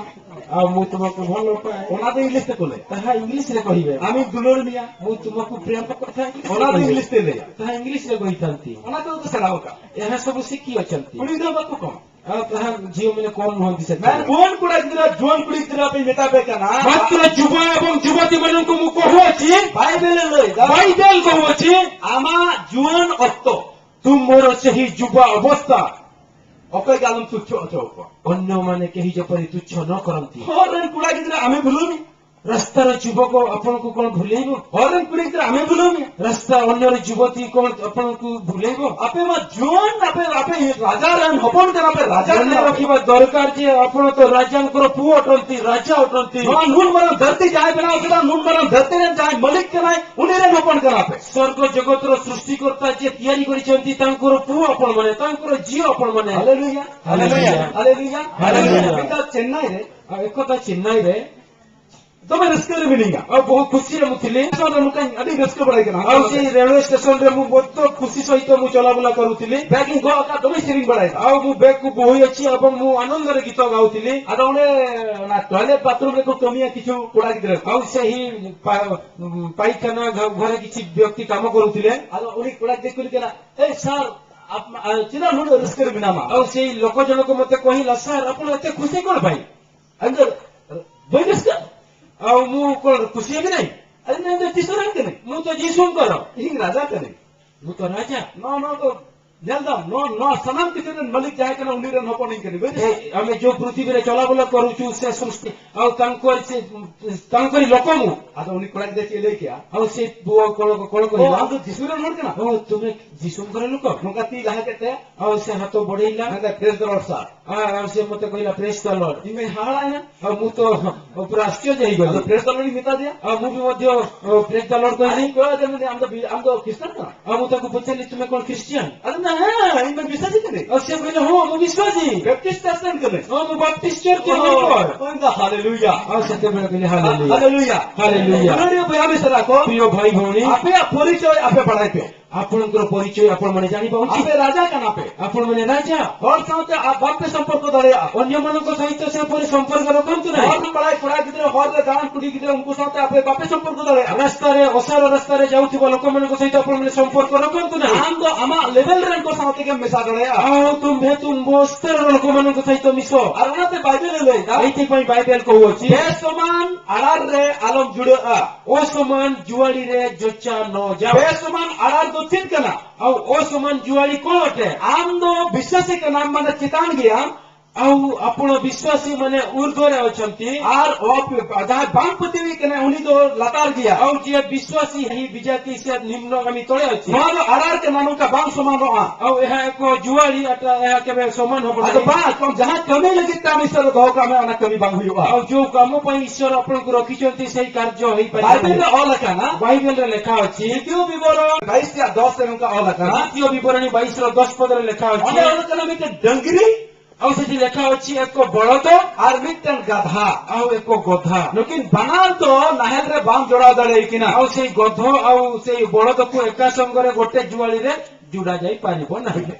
ଆଉ ମୁଁ ତୁମକୁ ଭଲ ପାଏ। ᱚᱱᱟ ᱫᱚ ᱤᱝᱞᱤᱥ ᱛᱮᱠᱚ ᱞᱟᱹᱭᱟ᱾ ତାହା ଇଂଲିଶରେ କହିବେ। ᱟᱢᱤᱧ ᱫᱩᱞᱟᱹᱲ ᱢᱮᱭᱟ᱾ ମୁଁ ତୁମକୁ ପ୍ରେମ କରିଥାଏ। ᱚᱱᱟ ᱫᱚ ᱤᱝᱞᱤᱥ ᱛᱮ ᱞᱟᱹᱭᱟ᱾ ତାହା ଇଂଲିଶରେ କହିଥାନ୍ତି। ᱚᱱᱟ ᱫᱚ ᱥᱮᱬᱟ ᱟᱠᱟᱫ᱾ ଏହା ସବୁ ଶିଖି ଅଛନ୍ତି। ᱩᱱᱤ ᱫᱚ ᱵᱟᱠᱚ ᱠᱚᱢᱟ᱾ ଆଉ ତାହା ଝିଅମାନେ କମ୍ ନୁହନ୍ତି ସେଥିରେ। ᱢᱮᱱ ᱡᱩᱣᱟᱹᱱ ᱠᱚᱲᱟ ᱜᱤᱫᱽᱨᱟᱹ, ᱡᱩᱣᱟᱹᱱ ᱠᱩᱲᱤ ᱜᱤᱫᱽᱨᱟᱹ ᱯᱮ ᱢᱮᱛᱟ ᱯᱮ ᱠᱟᱱᱟ᱾ ମାତ୍ର ଯୁବ ଏବଂ ଯୁବତୀମାନଙ୍କୁ ମୁଁ କହୁଅଛି, ᱵᱟᱭᱵᱮᱞ ᱮ ᱞᱟᱹᱭ ᱮᱫᱟ᱾ ବାଇବେଲ କହୁଅଛି, ᱟᱢᱟᱜ ᱡᱩᱣᱟᱹᱱ ᱚᱠᱛᱚ᱾ ତୁମର ସେହି ଯୁବା ଅବସ୍ଥା। ᱚᱠᱚᱭ ᱜᱮ ᱟᱞᱚᱢ ᱛᱩᱪᱷᱚ ᱦᱚᱪᱚ ᱟᱠᱚᱣᱟ᱾ ଅନ୍ୟମାନେ କେହି ଯେପରି ତୁଚ୍ଛ ନ କରନ୍ତି। ᱦᱚᱨ ᱨᱮᱱ ᱠᱚᱲᱟ ᱜᱤᱫᱽᱨᱟᱹ ᱟᱢᱮ ᱵᱩᱞᱟᱹᱣ ᱢᱮ᱾ ରାସ୍ତାର ଯୁବକ ଆପଣଙ୍କୁ କ'ଣ ଭୁଲେଇବ? ᱦᱚᱨ ᱨᱮᱱ ᱠᱩᱲᱤ ᱜᱤᱫᱽᱨᱟᱹ ᱟᱢᱮ ᱵᱩᱞᱟᱹᱣ ᱢᱮ᱾ ରାସ୍ତା ଅନ୍ୟର ଯୁବତୀ କ'ଣ ଆପଣଙ୍କୁ ଭୁଲେଇବ? ᱟᱯᱮ ᱢᱟ ᱡᱩᱣᱟᱹᱱ, ᱟᱯᱮ, ᱟᱯᱮ ᱨᱟᱡᱟ ᱨᱮᱱ ᱦᱚᱯᱚᱱ ᱠᱟᱱᱟ ᱯᱮ, ᱨᱟᱡᱟ ᱢᱚନେ ᱠᱟᱱᱟ ᱯᱮ᱾ ରଖିବା ଦରକାର ଯେ ଆପଣ ତ ରାଜାଙ୍କର ପୁଅ ଅଟନ୍ତି, ରାଜା ଅଟନ୍ତି। ᱱᱚᱣᱟ ᱱᱩᱱ ᱢᱟᱨᱟᱝ ᱫᱷᱟᱹᱨᱛᱤ ᱡᱟᱦᱟᱸᱭ ᱵᱮᱱᱟᱣ ᱠᱮᱫᱟ, ᱱᱩᱱ ᱢᱟᱨᱟᱝ ᱫᱷᱟᱹᱨᱛᱤ ᱨᱮᱱ ᱡᱟᱦᱟᱸᱭ ᱢᱟᱹᱞᱤᱠ ᱠᱟᱱᱟᱭ, ᱩᱱᱤ ᱨᱮᱱ ᱦᱚᱯᱚᱱ ᱠᱟᱱᱟ ᱯᱮ᱾ ସ୍ୱର୍ଗ ଜଗତର ସୃଷ୍ଟିକର୍ତ୍ତା ଯିଏ ତିଆରି କରିଛନ୍ତି, ତାଙ୍କର ପୁଅ ଆପଣମାନେ, ତାଙ୍କର ଝିଅ ଆପଣମାନେ। ହାଲେଲୁୟା। ହାଲେଲୁୟା। ହାଲେଲୁୟା। ହାଲେଲୁୟା। ଏଇଟା ଚେନ୍ନାଇରେ, ଆଉ ଏକଦା ଚେନ୍ନାଇରେ ᱫᱚᱢᱮ ᱨᱟᱹᱥᱠᱟᱹ ᱨᱮ ᱢᱤᱱᱟᱹᱧᱟ᱾ ଆଉ ବହୁତ ଖୁସିରେ ମୁଁ ଥିଲି। ᱥᱴᱮᱥᱚᱱ ᱨᱮ ᱱᱚᱝᱠᱟᱧ ᱟᱹᱰᱤ ᱨᱟᱹᱥᱠᱟᱹ ᱵᱟᱲᱟᱭ ᱠᱟᱱᱟ᱾ ଆଉ ସେଇ ରେଳୱେ ଷ୍ଟେସନରେ ମୁଁ ବହୁତ ଖୁସି ସହିତ ମୁଁ ଚଲାବୁଲା କରୁଥିଲି। ବ୍ୟାଗ୍ ᱤᱧ ᱜᱚᱜ ᱟᱠᱟᱫ, ᱫᱚᱢᱮᱧ ᱥᱮᱨᱮᱧ ᱵᱟᱲᱟᱭᱮᱫᱟ। ଆଉ ମୁଁ ବ୍ୟାଗକୁ ବୋହି ଅଛି ଏବଂ ମୁଁ ଆନନ୍ଦରେ ଗୀତ ଗାଉଥିଲି। ᱟᱫᱚ ᱚᱸᱰᱮ ᱚᱱᱟ ᱴᱚᱭᱞᱮᱴ ᱵᱟᱛᱷᱨᱩᱢ ᱨᱮᱠᱚ ᱠᱟᱹᱢᱤᱭᱟ ᱠᱤᱪᱷᱩ ᱠᱚᱲᱟ ᱜᱤᱫᱽᱨᱟᱹ᱾ ଆଉ ସେହି ପା-, ପାଇଖାନା ଘ-, ଘରେ କିଛି ବ୍ୟକ୍ତି କାମ କରୁଥିଲେ। ᱟᱫᱚ ᱩᱱᱤ ᱠᱚᱲᱟ ᱜᱤᱫᱽᱨᱟᱹ ᱠᱩᱞᱤ ᱠᱟᱱᱟ, "ᱮᱭ ᱥᱟᱨ, ᱟᱯ-, ᱟ, ᱪᱮᱫᱟᱜ ᱱᱩᱱᱟᱹᱜ ᱨᱟᱹᱥᱠᱟᱹ ᱨᱮ ᱢᱮᱱᱟᱢᱟ?" ଆଉ ସେଇ ଲୋକ ଜଣକ ମୋତେ କହିଲା, "ସାର୍, ଆପଣ ଏତେ ଖୁସି କ'ଣ ପାଇଁ?" ᱟᱫᱚ ᱵᱟᱹᱧ ᱨᱟᱹᱥᱠᱟᱹ? ଆଉ ମୁଁ କ'ଣ ଖୁସି ହେବି ନାହିଁ? ᱟᱫᱚ ᱤᱧ ᱫᱚ ᱡᱤᱥᱩ ᱨᱮᱱ ᱠᱟᱹᱱᱟᱹᱧ᱾ ମୁଁ ତ ଯୀଶୁଙ୍କର। ᱤᱧ ᱨᱟᱡᱟ ᱠᱟᱹᱱᱟᱹᱧ᱾ ମୁଁ ତ ରାଜା। ᱱᱚᱣᱟ, ᱱᱚᱣᱟ ᱫᱚ ᱧᱮᱞ ᱫᱟᱢ, ᱱᱚᱣᱟ, ᱱᱚᱣᱟ ᱥᱟᱱᱟᱢ ᱠᱤᱪᱷᱩ ᱨᱮᱱ ᱢᱟᱹᱞᱤᱠ ᱡᱟᱦᱟᱸᱭ ᱠᱟᱱᱟ, ᱩᱱᱤ ᱨᱮᱱ ᱦᱚᱯᱚᱱ ᱤᱧ ᱠᱟᱹᱱᱟᱹᱧ᱾ ᱵᱟᱹᱧ ᱨᱟᱹᱥᱠᱟᱹ? ᱮ, ଆମେ ଯୋଉ ପୃଥିବୀରେ ଚଲାବୁଲା କରୁଛୁ, ସେ ସୃଷ୍ଟି, ଆଉ ତାଙ୍କରି ସେ, ତାଙ୍କରି ଲୋକ ମୁଁ। ᱟᱫᱚ ᱩᱱᱤ ᱠᱚᱲᱟ ᱜᱤᱫᱽᱨᱟᱹ ᱪᱮᱫ ᱮ ᱞᱟᱹᱭ ᱠᱮᱜᱼᱟ? ଆଉ ସେ ପୁଅ କ'ଣ, କ'ଣ ᱚ, କହିଲା? ᱟᱢ ᱫᱚ ᱡᱤᱥᱩ ᱨᱮᱱ ᱦᱚᱲ ᱠᱟᱱᱟ? "ᱳ, ତୁମେ ଯୀଶୁଙ୍କର ଲୋକ?" ᱱᱚᱝᱠᱟ ᱛᱤ ᱞᱟᱦᱟ ᱠᱮᱫ ᱛᱟᱭᱟ᱾ ଆଉ ସେ ହାତ ବଢ଼େଇଲା। ᱢᱮᱱᱫᱟᱭ, "Praise the Lord, sir." ଆ, ଆଉ ସେ ମୋତେ କହିଲା, "Praise the Lord." ᱤᱧ ᱢᱟᱧ ᱦᱟᱦᱟᱲᱟᱜ ᱮᱱᱟ᱾ ଆଉ ମୁଁ ତ ପୁରା ଆଶ୍ଚର୍ଯ୍ୟ ହେଇଗଲି। ᱟᱫᱚ, "Praise the Lord" ᱤᱧ ᱢᱮᱛᱟ ᱫᱮᱭᱟ᱾ ଆଉ ମୁଁ ବି ମଧ୍ୟ, ᱚ, "Praise the Lord" କହିଲି। ᱟᱫᱚᱧ ᱠᱚᱭᱚᱜ ᱟᱫᱮᱭᱟ, ᱢᱮᱱᱫᱟᱹᱧ, "ᱟᱢ ᱫᱚ ᱵᱤ-, ᱟᱢ ᱫᱚ ᱠᱷᱨᱤᱥᱴᱟᱱ ᱠᱟᱱᱟᱢ?" ଆଉ ମୁଁ ତାକୁ ପଚାରିଲି, "ତୁମେ କ'ଣ ଖ୍ରୀଷ୍ଟିଆନ?" ᱟᱫᱚ, "ᱦᱮᱸ, ᱤᱧ ᱢᱟ ᱵᱤᱥᱣᱟᱥᱤ ᱠᱟᱹᱱᱟᱹᱧ।" ଆଉ ସେ କହିଲା, "ହଁ, ମୁଁ ବିଶ୍ୱାସୀ।" ᱵᱮᱯᱴᱤᱥᱴ ᱪᱟᱨᱪ ᱨᱮᱱ ᱠᱟᱹᱱᱟᱹᱧ᱾ "ହଁ, ମୁଁ ବାପ୍ଟିଷ୍ଟ ଚର୍ଚ୍ଚ ᱢᱮᱢᱵᱚᱨ।" ᱚ, ᱢᱮᱱᱫᱟ, ᱦᱟᱞᱮᱞᱩᱭᱟ᱾ ଆଉ ସେତେବେଳେ କହିଲେ, "ହାଲେଲୁୟା।" ᱦᱟᱞᱮᱞᱩᱭᱟ᱾ ᱦᱟᱞᱮᱞᱩᱭᱟ। ᱫᱩᱞᱟᱹᱲᱤᱭᱟᱹ ᱵᱚᱭᱦᱟ ᱢᱤᱥᱨᱟ ᱠᱚ, ᱯᱨᱤᱭ ଭାଇ ଭଉଣୀ, ᱟᱯᱮᱭᱟᱜ ᱯᱚᱨᱤᱪᱚᱭ ᱟᱯᱮ ᱵᱟᱲᱟᱭ ᱯᱮ᱾ ଆପଣଙ୍କର ପରିଚୟ ଆପଣମାନେ ଜାଣିବା ଉଚିତ। ᱟᱯᱮ ᱨᱟᱡᱟ ᱠᱟᱱᱟ ᱯᱮ। ଆପଣମାନେ ରାଜା। ᱦᱚᱲ ᱥᱟᱶᱛᱮ ᱟ-, ᱵᱟᱯᱮ ᱥᱚᱢᱯᱚᱨᱠᱚ ᱫᱟᱲᱮᱭᱟᱜᱼᱟ। ଅନ୍ୟମାନଙ୍କ ସହିତ ସେପରି ସମ୍ପର୍କ ରଖନ୍ତୁ ନାହିଁ। ᱦᱚᱨ ᱨᱮ ᱵᱟᱲᱟᱭ ᱠᱚᱲᱟ ᱜᱤᱫᱽᱨᱟᱹ, ᱦᱚᱨ ᱨᱮ ᱫᱟᱬᱟᱱ ᱠᱩᱲᱤ ᱜᱤᱫᱽᱨᱟᱹ, ᱩᱱᱠᱩ ᱥᱟᱶᱛᱮ ᱟᱯᱮ ᱵᱟᱯᱮ ᱥᱚᱢᱯᱚᱨᱠᱚ ᱫᱟᱲᱮᱭᱟᱜᱼᱟ। ରାସ୍ତାରେ, ଅସାର ରାସ୍ତାରେ ଯାଉଥିବା ଲୋକମାନଙ୍କ ସହିତ ଆପଣମାନେ ସମ୍ପର୍କ ରଖନ୍ତୁ ନାହିଁ। ᱟᱢ ᱫᱚ ᱟᱢᱟᱜ ᱞᱮᱵᱮᱞ ᱨᱮᱱ ᱠᱚ ᱥᱟᱶ ᱛᱮᱜᱮᱢ ᱢᱮᱥᱟ ᱫᱟᱲᱮᱭᱟᱜᱼᱟ। ଆଉ ତୁମ୍ଭେ ତୁମ୍ଭ ସ୍ତରର ଲୋକମାନଙ୍କ ସହିତ ମିଶ। ᱟᱨ ᱚᱱᱟᱛᱮ ᱵᱟᱭᱵᱮᱞ ᱮ ᱞᱟᱹᱭ ᱮᱫᱟ, ଏଇଥିପାଇଁ ବାଇବେଲ କହୁଅଛି, ᱵᱮᱥᱚᱢᱟᱱ ᱟᱲᱟᱨ ᱨᱮ ᱟᱞᱚᱢ ᱡᱩᱲᱟᱹᱜᱼᱟ। ଅସମାନ ଜୁଆଡ଼ିରେ ଯୋଚା ନ ଯାଅ। ᱵᱮᱥᱚᱢᱟᱱ ᱟᱲᱟᱨ ᱪᱮᱫ ᱠᱟᱱᱟ? ଆଉ ଅସମାନ ଜୁଆଳି କ'ଣ ଅଟେ? ᱟᱢ ᱫᱚ ᱵᱤᱥᱥᱟᱥᱤ ᱠᱟᱱᱟᱢ, ᱢᱟᱱᱮ ᱪᱮᱛᱟᱱ ᱜᱮᱭᱟᱢ᱾ ଆଉ ଆପଣ ବିଶ୍ୱାସୀ ମାନେ ऊर्ध्वରେ ଅଛନ୍ତି। ᱟᱨ ᱚ-, ᱡᱟᱦᱟᱸᱭ ᱵᱟᱝ ᱯᱟᱹᱛᱭᱟᱹᱣᱤᱡ ᱠᱟᱱᱟᱭ, ᱩᱱᱤ ᱫᱚ ᱞᱟᱛᱟᱨ ᱜᱮᱭᱟ। ଆଉ ଯିଏ ବିଶ୍ୱାସୀ ନାହିଁ, ବିଜାତି, ସେ ନିମ୍ନଗାମୀ ତଳେ ଅଛି। ᱱᱚᱣᱟ ᱫᱚ ᱟᱲᱟᱨ ᱠᱟᱱᱟ, ᱱᱚᱝᱠᱟ ᱵᱟᱝ ᱥᱚᱢᱟᱱᱚᱜᱼᱟ। ଆଉ ଏହା ଏକ ଜୁଆଳି, ଏଟା, ଏହା କେବେ ସମାନ ହବ ଆᱫᱚ ନାହିଁ। ᱵᱟᱝ, ᱟᱢ ᱡᱟᱦᱟᱸ ᱠᱟᱹᱢᱤ ᱞᱟᱹᱜᱤᱫ ᱛᱮ ᱟᱢ ᱤᱥᱚᱨ ᱫᱚᱦᱚ ᱠᱟᱜ ᱢᱮ, ᱚᱱᱟ ᱠᱟᱹᱢᱤ ᱵᱟᱝ ᱦᱩᱭᱩᱜᱼᱟ। ଆଉ ଯୋଉ କାମ ପାଇଁ ঈশ্বର ଆପଣଙ୍କୁ ରଖିଛନ୍ତି, ସେଇ କାର୍ଯ୍ୟ ହେଇପାରିବ ବାଇବେଲ ନାହିଁ। ᱨᱮ ᱚᱞ ᱟᱠᱟᱱᱟ। ବାଇବେଲରେ ଲେଖା ଅଛି। ଦ୍ୱିତୀୟ ବିବରଣୀ ᱵᱟᱭᱤᱥ ᱨᱮᱭᱟᱜ ᱫᱚᱥ ᱨᱮ ᱱᱚᱝᱠᱟ ᱚᱞ ᱟᱠᱟᱱᱟ। ଦ୍ୱିତୀୟ ବିବରଣୀ ବାଇଶର ଦଶ ପଦରେ ଲେଖା ଅଛି। ᱚᱸᱰᱮ ᱚᱞ ᱟᱠᱟᱱᱟ ᱢᱤᱫᱴᱮᱱ ᱰᱟᱹᱝᱨᱤ। ଆଉ ସେଠି ଲେଖା ଅଛି ଏକ ବଳଦ। ᱟᱨ ᱢᱤᱫᱴᱮᱱ ᱜᱟᱫᱷᱟ। ଆଉ ଏକ ଗଧା। ᱱᱩᱠᱤᱱ ᱵᱟᱱᱟᱨ ᱫᱚ ᱱᱟᱦᱮᱞ ᱨᱮ ᱵᱟᱢ ᱡᱚᱲᱟᱣ ᱫᱟᱲᱮᱭᱟᱠᱤᱱᱟ। ଆଉ ସେଇ ଗଧ ଆଉ ସେଇ ବଳଦକୁ ଏକା ସଙ୍ଗରେ ଗୋଟେ ଜୁଆଳିରେ ଜୁଡ଼ା ଯାଇପାରିବ ନାହିଁ।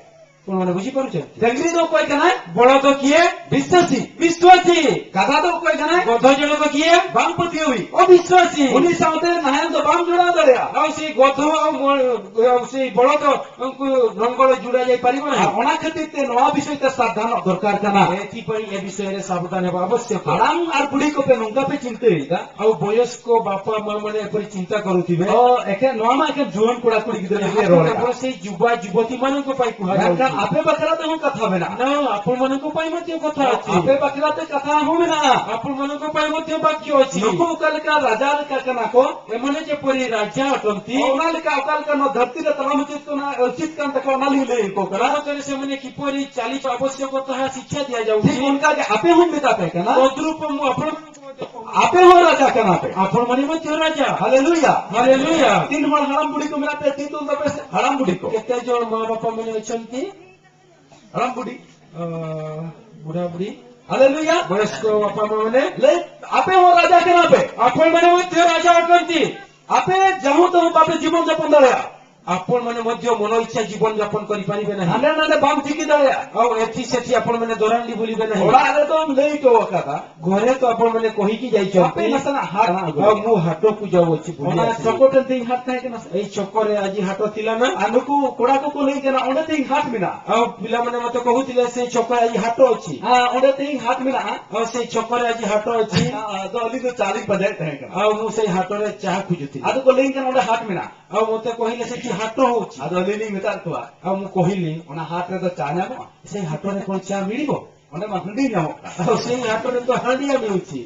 ଆପଣମାନେ ବୁଝିପାରୁଛନ୍ତି? ᱰᱟᱹᱝᱨᱤ ᱫᱚ ᱚᱠᱚᱭ ᱠᱟᱱᱟᱭ? ବଳଦ କିଏ? ᱵᱤᱥᱥᱟᱥᱤ᱾ ᱵᱤᱥᱣᱟᱥᱤ᱾ ᱜᱟᱫᱷᱟ ᱫᱚ ᱚᱠᱚᱭ ᱠᱟᱱᱟᱭ? ଗଧ ଜଣକ କିଏ? ᱵᱟᱝ ᱯᱟᱹᱛᱭᱟᱹᱣᱤ᱾ ᱚᱵᱤᱥᱣᱟᱥᱤ᱾ ᱩᱱᱤ ᱥᱟᱶᱛᱮ ᱱᱟᱦᱮᱞ ᱫᱚ ᱵᱟᱢ ᱡᱚᱲᱟᱣ ᱫᱟᱲᱮᱭᱟᱜᱼᱟ᱾ ଆଉ ସେଇ ଗଧ ଆଉ ମ-, ଆଉ ସେଇ ବଳଦ ᱩᱱᱠᱩ ᱱᱚᱝᱜᱚᱲ ᱡᱩᱲᱟ ᱡᱟᱭ ᱯᱟᱨᱤᱵᱚ ᱟᱨ ᱱᱟᱦᱤ। ᱚᱱᱟ ᱠᱷᱟᱹᱛᱤᱨ ᱛᱮ ᱱᱚᱣᱟ ᱵᱤᱥᱚᱭ ᱛᱮ ᱥᱟᱵᱫᱷᱟᱱᱚᱜ ᱫᱚᱨᱠᱟᱨ ᱠᱟᱱᱟ᱾ ଏଥିପାଇଁ ଏ ବିଷୟରେ ସାବଧାନ ହେବା ଆବଶ୍ୟକ। ᱦᱟᱲᱟᱢ ᱟᱨ ᱵᱩᱲᱦᱤ ᱠᱚᱯᱮ ᱱᱚᱝᱠᱟ ᱯᱮ ᱪᱤᱱᱛᱟᱹᱭᱮᱫᱟ? ଆଉ ବୟସ୍କ ବାପା ମା ମାନେ ଏପରି ଚିନ୍ତା କରୁଥିବେ। ᱚ, ᱮᱠᱷᱮᱱ, ᱱᱚᱣᱟ ᱢᱟ ᱮᱠᱷᱮᱱ ᱡᱩᱣᱟᱹᱱ ᱠᱚᱲᱟ ᱠᱩᱲᱤ ᱜᱤᱫᱽᱨᱟᱹ ᱞᱟᱹᱜᱤᱫ ᱮ ᱨᱚᱲ ᱮᱫᱟ। କେବଳ ସେଇ ଯୁବା ଯୁବତୀ ମାନଙ୍କ ପାଇଁ ᱢᱮᱱᱠᱷᱟᱱ ᱠᱩହାଯାଉଛି। ᱟᱯᱮ ᱵᱟᱠᱷᱨᱟ ᱛᱮᱦᱚᱸ ᱠᱟᱛᱷᱟ ᱢᱮᱱᱟᱜᱼᱟ। ନା, ଆପଣମାନଙ୍କ ପାଇଁ ମଧ୍ୟ କଥା ᱚ, ଅଛି। ᱟᱯᱮ ᱵᱟᱠᱷᱨᱟ ᱛᱮ ᱠᱟᱛᱷᱟ ᱦᱚᱸ ᱢᱮᱱᱟᱜᱼᱟ। ଆପଣମାନଙ୍କ ପାଇଁ ମଧ୍ୟ ବାକ୍ୟ ଅଛି। ᱱᱩᱠᱩ ᱚᱠᱟ ᱞᱮᱠᱟ ᱨᱟᱡᱟ ᱞᱮᱠᱟ ᱠᱟᱱᱟ ᱠᱚ। ଏମାନେ ଯେପରି ରାଜା ଅଟନ୍ତି। ᱚᱱᱟ ᱞᱮᱠᱟ ᱚᱠᱟ ᱞᱮᱠᱟ ᱱᱚᱣᱟ ᱫᱷᱟᱹᱨᱛᱤ ᱨᱮ ᱛᱟᱲᱟᱢ ᱩᱪᱤᱛ ᱠᱟᱱᱟ, ᱩᱪᱤᱛ ᱠᱟᱱ ᱛᱟᱠᱚᱣᱟ, ᱚᱱᱟ ᱞᱤᱧ ᱞᱟᱹᱭ ᱟᱠᱚ ᱠᱟᱱᱟ। ଜଗତରେ ସେମାନେ କିପରି ଚାଲିବା ଆବଶ୍ୟକ ତାହା ଶିକ୍ଷା ଦିଆଯାଉଛି। ᱴᱷᱤᱠ ᱚᱱᱠᱟ ᱜᱮ ᱟᱯᱮ ᱦᱚᱸ ᱢᱮᱛᱟ ᱯᱮ ᱠᱟᱱᱟ। ତଦ୍ରୂପ ମୁଁ ଆପଣମାନଙ୍କୁ ମଧ୍ୟ କହୁଛି। ᱟᱯᱮ ᱦᱚᱸ ᱨᱟᱡᱟ ᱠᱟᱱᱟ ᱯᱮ। ଆପଣମାନେ ମଧ୍ୟ ରାଜା। ᱦᱟᱞᱮᱞᱩᱭᱟ। ᱦaleluya। ᱛᱤᱱ ᱦᱚᱲ ᱦᱟᱲᱟᱢ ᱵᱩᱲᱦᱤ ᱠᱚ ᱢᱮᱱᱟᱜ ᱯᱮ, ᱛᱤ ᱛᱩᱞ ᱛᱟᱯᱮ ᱥᱮ, ᱦᱟᱲᱟᱢ ᱵᱩᱲᱦᱤ ᱠᱚ। କେତେ ଜଣ ମା ବାପା ମାନେ ଅଛନ୍ତି? ᱦᱟᱲᱟᱢ ᱵᱩᱲᱦᱤ। ଅ, ବୁଢ଼ା ବୁଢ଼ୀ। ᱦᱟᱞᱮᱞᱩᱭᱟ। ବୟସ୍କ ବାପା ମା ମାନେ। ᱞᱟᱹᱭ, ᱟᱯᱮ ᱦᱚᱸ ᱨᱟᱡᱟ ᱠᱟᱱᱟ ᱯᱮ। ଆପଣମାନେ ମଧ୍ୟ ରାଜା ଅଟନ୍ତି। ᱟᱯᱮ ᱡᱟᱦᱩᱸ ᱛᱟᱦᱩᱸ ᱵᱟᱯᱮ ᱡᱤᱵᱚᱱ ᱡᱟᱯᱚᱱ ᱫᱟᱲᱮᱭᱟᱜᱼᱟ। ଆପଣମାନେ ମଧ୍ୟ ମନ ଇଚ୍ଛା ଜୀବନ ଯାପନ କରିପାରିବେ ନାହିଁ। ᱦᱟᱸᱰᱮ ᱱᱟᱸᱰᱮ ᱵᱟᱢ ᱡᱤᱠᱤ ᱫᱟᱲᱮᱭᱟᱜᱼᱟ। ଆଉ ଏଠି ସେଠି ଆପଣମାନେ ଦରାଣ୍ଡି ବୁଲିବେ ନାହିଁ। ᱚᱲᱟᱜ ᱨᱮᱫᱚᱢ ᱞᱟᱹᱭ ᱦᱚᱴᱚ ᱟᱠᱟᱫᱟ। ଘରେ ତ ଆପଣମାନେ କହିକି ଯାଇଛନ୍ତି। ᱟᱯᱮ ᱱᱟᱥᱮᱱᱟᱜ ᱦᱟᱴ ᱟᱹᱜᱩ ଆଉ ᱞᱮᱜᱮ। ମୁଁ ହାଟକୁ ଯାଉଅଛି ବୁଲି ᱚᱱᱟ ଆସିବି। ᱪᱷᱚᱠᱚ ᱴᱷᱮᱱ ᱛᱮᱦᱮᱧ ᱦᱟᱴ ᱛᱟᱦᱮᱸ ᱠᱟᱱᱟ ᱥᱮ? ଏଇ ଛକରେ ଆଜି ହାଟ ଥିଲା ନା? ᱟᱨ ᱱᱩᱠᱩ ᱠᱚᱲᱟ ᱠᱚᱠᱚ ᱞᱟᱹᱭ ᱠᱟᱱᱟ, ᱚᱸᱰᱮ ᱛᱮᱦᱮᱧ ᱦᱟᱴ ᱢᱮᱱᱟᱜᱼᱟ। ଆଉ ପିଲାମାନେ ମତେ କହୁଥିଲେ, "ସେ ଛକରେ ଆଜି ହାଟ ଅଛି।" ᱦᱮᱸ, ᱚᱸᱰᱮ ᱛᱮᱦᱮᱧ ᱦᱟᱴ ᱢᱮᱱᱟᱜᱼᱟ। ଆଉ ସେଇ ଛକରେ ଆଜି ହାଟ ଅଛି। ᱦᱮᱸ, ᱟᱫᱚ ᱟᱹᱞᱤᱧ ᱫᱚ ᱪᱟ ᱞᱤᱧ ᱯᱟᱸᱡᱟᱭᱮᱫ ᱛᱟᱦᱮᱸ ᱠᱟᱱᱟ। ଆଉ ମୁଁ ସେଇ ହାଟରେ ଚାହା ଖୋଜୁଥିଲି। ᱟᱫᱚ ᱠᱚ ᱞᱟᱹᱭ ᱠᱟᱱᱟ, ᱚᱸᱰᱮ ᱦᱟᱴ ᱢᱮᱱᱟᱜᱼᱟ। ଆଉ ମୋତେ କହିଲେ, "ସେଠି ହାଟ ହଉଛି।" ᱟᱫᱚ ᱟᱹᱞᱤᱧ ᱞᱤᱧ ᱢᱮᱛᱟᱫ ᱠᱚᱣᱟ, ଆଉ ମୁଁ କହିଲି, "ᱚᱱᱟ ᱦᱟᱴ ᱨᱮᱫᱚ ᱪᱟ ᱧᱟᱢᱚᱜᱼᱟ?" "ସେଇ ହାଟରେ କ'ଣ ଚା ମିଳିବ?" ᱚᱸᱰᱮ ᱢᱟ ᱦᱟᱺᱰᱤ ᱧᱟᱢᱚᱜ ᱠᱟᱱ᱾ ଆଉ ସେଇ ହାଟରେ ତ ହାଣ୍ଡିଆ ମିଳୁଛି।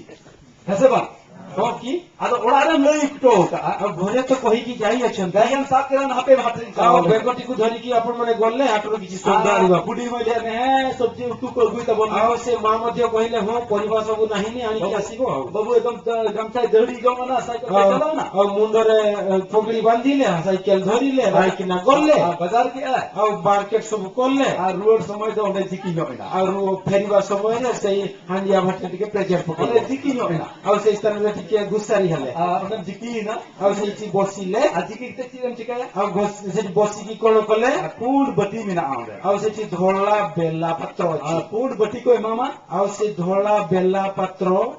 ᱦᱮᱸ ᱥᱮ ᱵᱟᱝ? ᱦᱚᱸ ᱠᱤ? ᱟᱫᱚ ᱚᱲᱟᱜ ᱨᱮᱢ ᱞᱟᱹᱭ ᱦᱚᱴᱚ ᱠᱟᱜᱼᱟ᱾ ଆଉ ଘରେ ତ କହିକି ଯାଇଅଛନ୍ତି। ᱵᱮᱜᱽ ᱮᱢ ᱥᱟᱵ ᱠᱮᱫᱟ, ᱦᱟᱯᱮ ᱦᱟᱴ ᱨᱤᱧ ᱪᱟᱞᱟᱣ ᱞᱮᱱ ᱜᱮ᱾ ᱵᱮᱜᱽ ᱴᱤᱠᱩ ᱫᱷᱚᱨᱤᱠᱤ ᱟᱯᱮ ᱢᱟᱱᱮ ᱜᱚᱞᱮ ᱦᱟᱴ ᱨᱮ ᱠᱤᱪᱷᱩ ᱥᱚᱣᱫᱟ ᱟᱹᱜᱩᱭᱟ᱾ ᱟᱨ ᱵᱩᱰᱷᱤ ᱢᱟᱹᱭ ᱞᱟᱹᱭᱟ, "ᱦᱮᱸ, ᱥᱚᱵᱽᱡᱤ ᱩᱛᱩ ᱠᱚ ᱟᱹᱜᱩᱭ ᱛᱟᱵᱚᱱ ᱢᱮ।" ଆଉ ସେ ମା ମଧ୍ୟ କହିଲେ, "ହଁ, ପରିବା ସବୁ ନାହିଁ ନି, ଆଣିକି ବାବୁ, ଆସିବ ଆଉ।" ବାବୁ ଏକଦମ ᱜᱟᱢᱪᱷᱟ ᱫᱟᱹᱦᱲᱤ ᱡᱚᱝ ᱚᱱᱟ ᱥᱟᱭᱠᱮᱞ ᱛᱮ ᱪᱟᱞᱟᱣ ᱮᱱᱟ᱾ ଆଉ ମୁଣ୍ଡରେ, ଏ, ପଗଡ଼ି ବାନ୍ଧିଲେ, ସାଇକେଲ ଧରିଲେ, ᱟᱨ ବାଇକ୍ ᱱᱟ ᱜᱚᱞᱮ᱾ ᱟᱨ ᱵᱟᱡᱟᱨ ᱠᱮᱜᱼᱟ᱾ ଆଉ ମାର୍କେଟ ସବୁ କଲେ। ᱟᱨ ᱨᱩᱣᱟᱹᱲ ᱥᱚᱢᱚᱭ ᱫᱚ ᱚᱸᱰᱮ ᱡᱤᱠᱤ ᱧᱚᱜ ᱮᱱᱟ᱾ ଆଉ ଫେରିବା ସମୟରେ ସେଇ ହାଣ୍ଡିଆ ଭାଟିରେ ଟିକେ ପ୍ରେଜେଣ୍ଟ ପକେଇଲେ। ᱚᱸᱰᱮ ᱡᱤᱠᱤ ᱧᱚᱜ ᱮᱱᱟ᱾ ଆଉ ସେଇ ସ୍ଥାନରେ ଟିକେ ଘୁଷାରି ହେଲେ। ᱟᱨ ᱚᱸᱰᱮ ᱡᱤᱠᱤ ᱮᱱᱟ᱾ ଆଉ ସେଇଠି ବସିଲେ। ᱟᱨ ᱡᱤᱠᱤ ᱠᱟᱛᱮ ᱪᱮᱫ ᱮᱢ ᱪᱤᱠᱟᱹᱭᱟ? ଆଉ ଘ-, ସେଠି ବସିକି କ'ଣ କଲେ? ᱟᱨ ᱯᱩᱸᱰ ᱵᱟᱹᱴᱤ ᱢᱮᱱᱟᱜᱼᱟ ᱚᱸᱰᱮ᱾ ଆଉ ସେଠି ᱫᱷᱚᱲᱟ ᱵᱮᱞᱟ ᱯᱟᱛᱨᱚ ଅଛି। ᱟᱨ ᱯᱩᱸᱰ ᱵᱟᱹᱴᱤ ᱠᱚ ᱮᱢᱟᱢᱟ᱾ ଆଉ ସେ ᱫᱷᱚᱲᱟ ᱵᱮᱞᱟ ᱯᱟᱛᱨᱚ।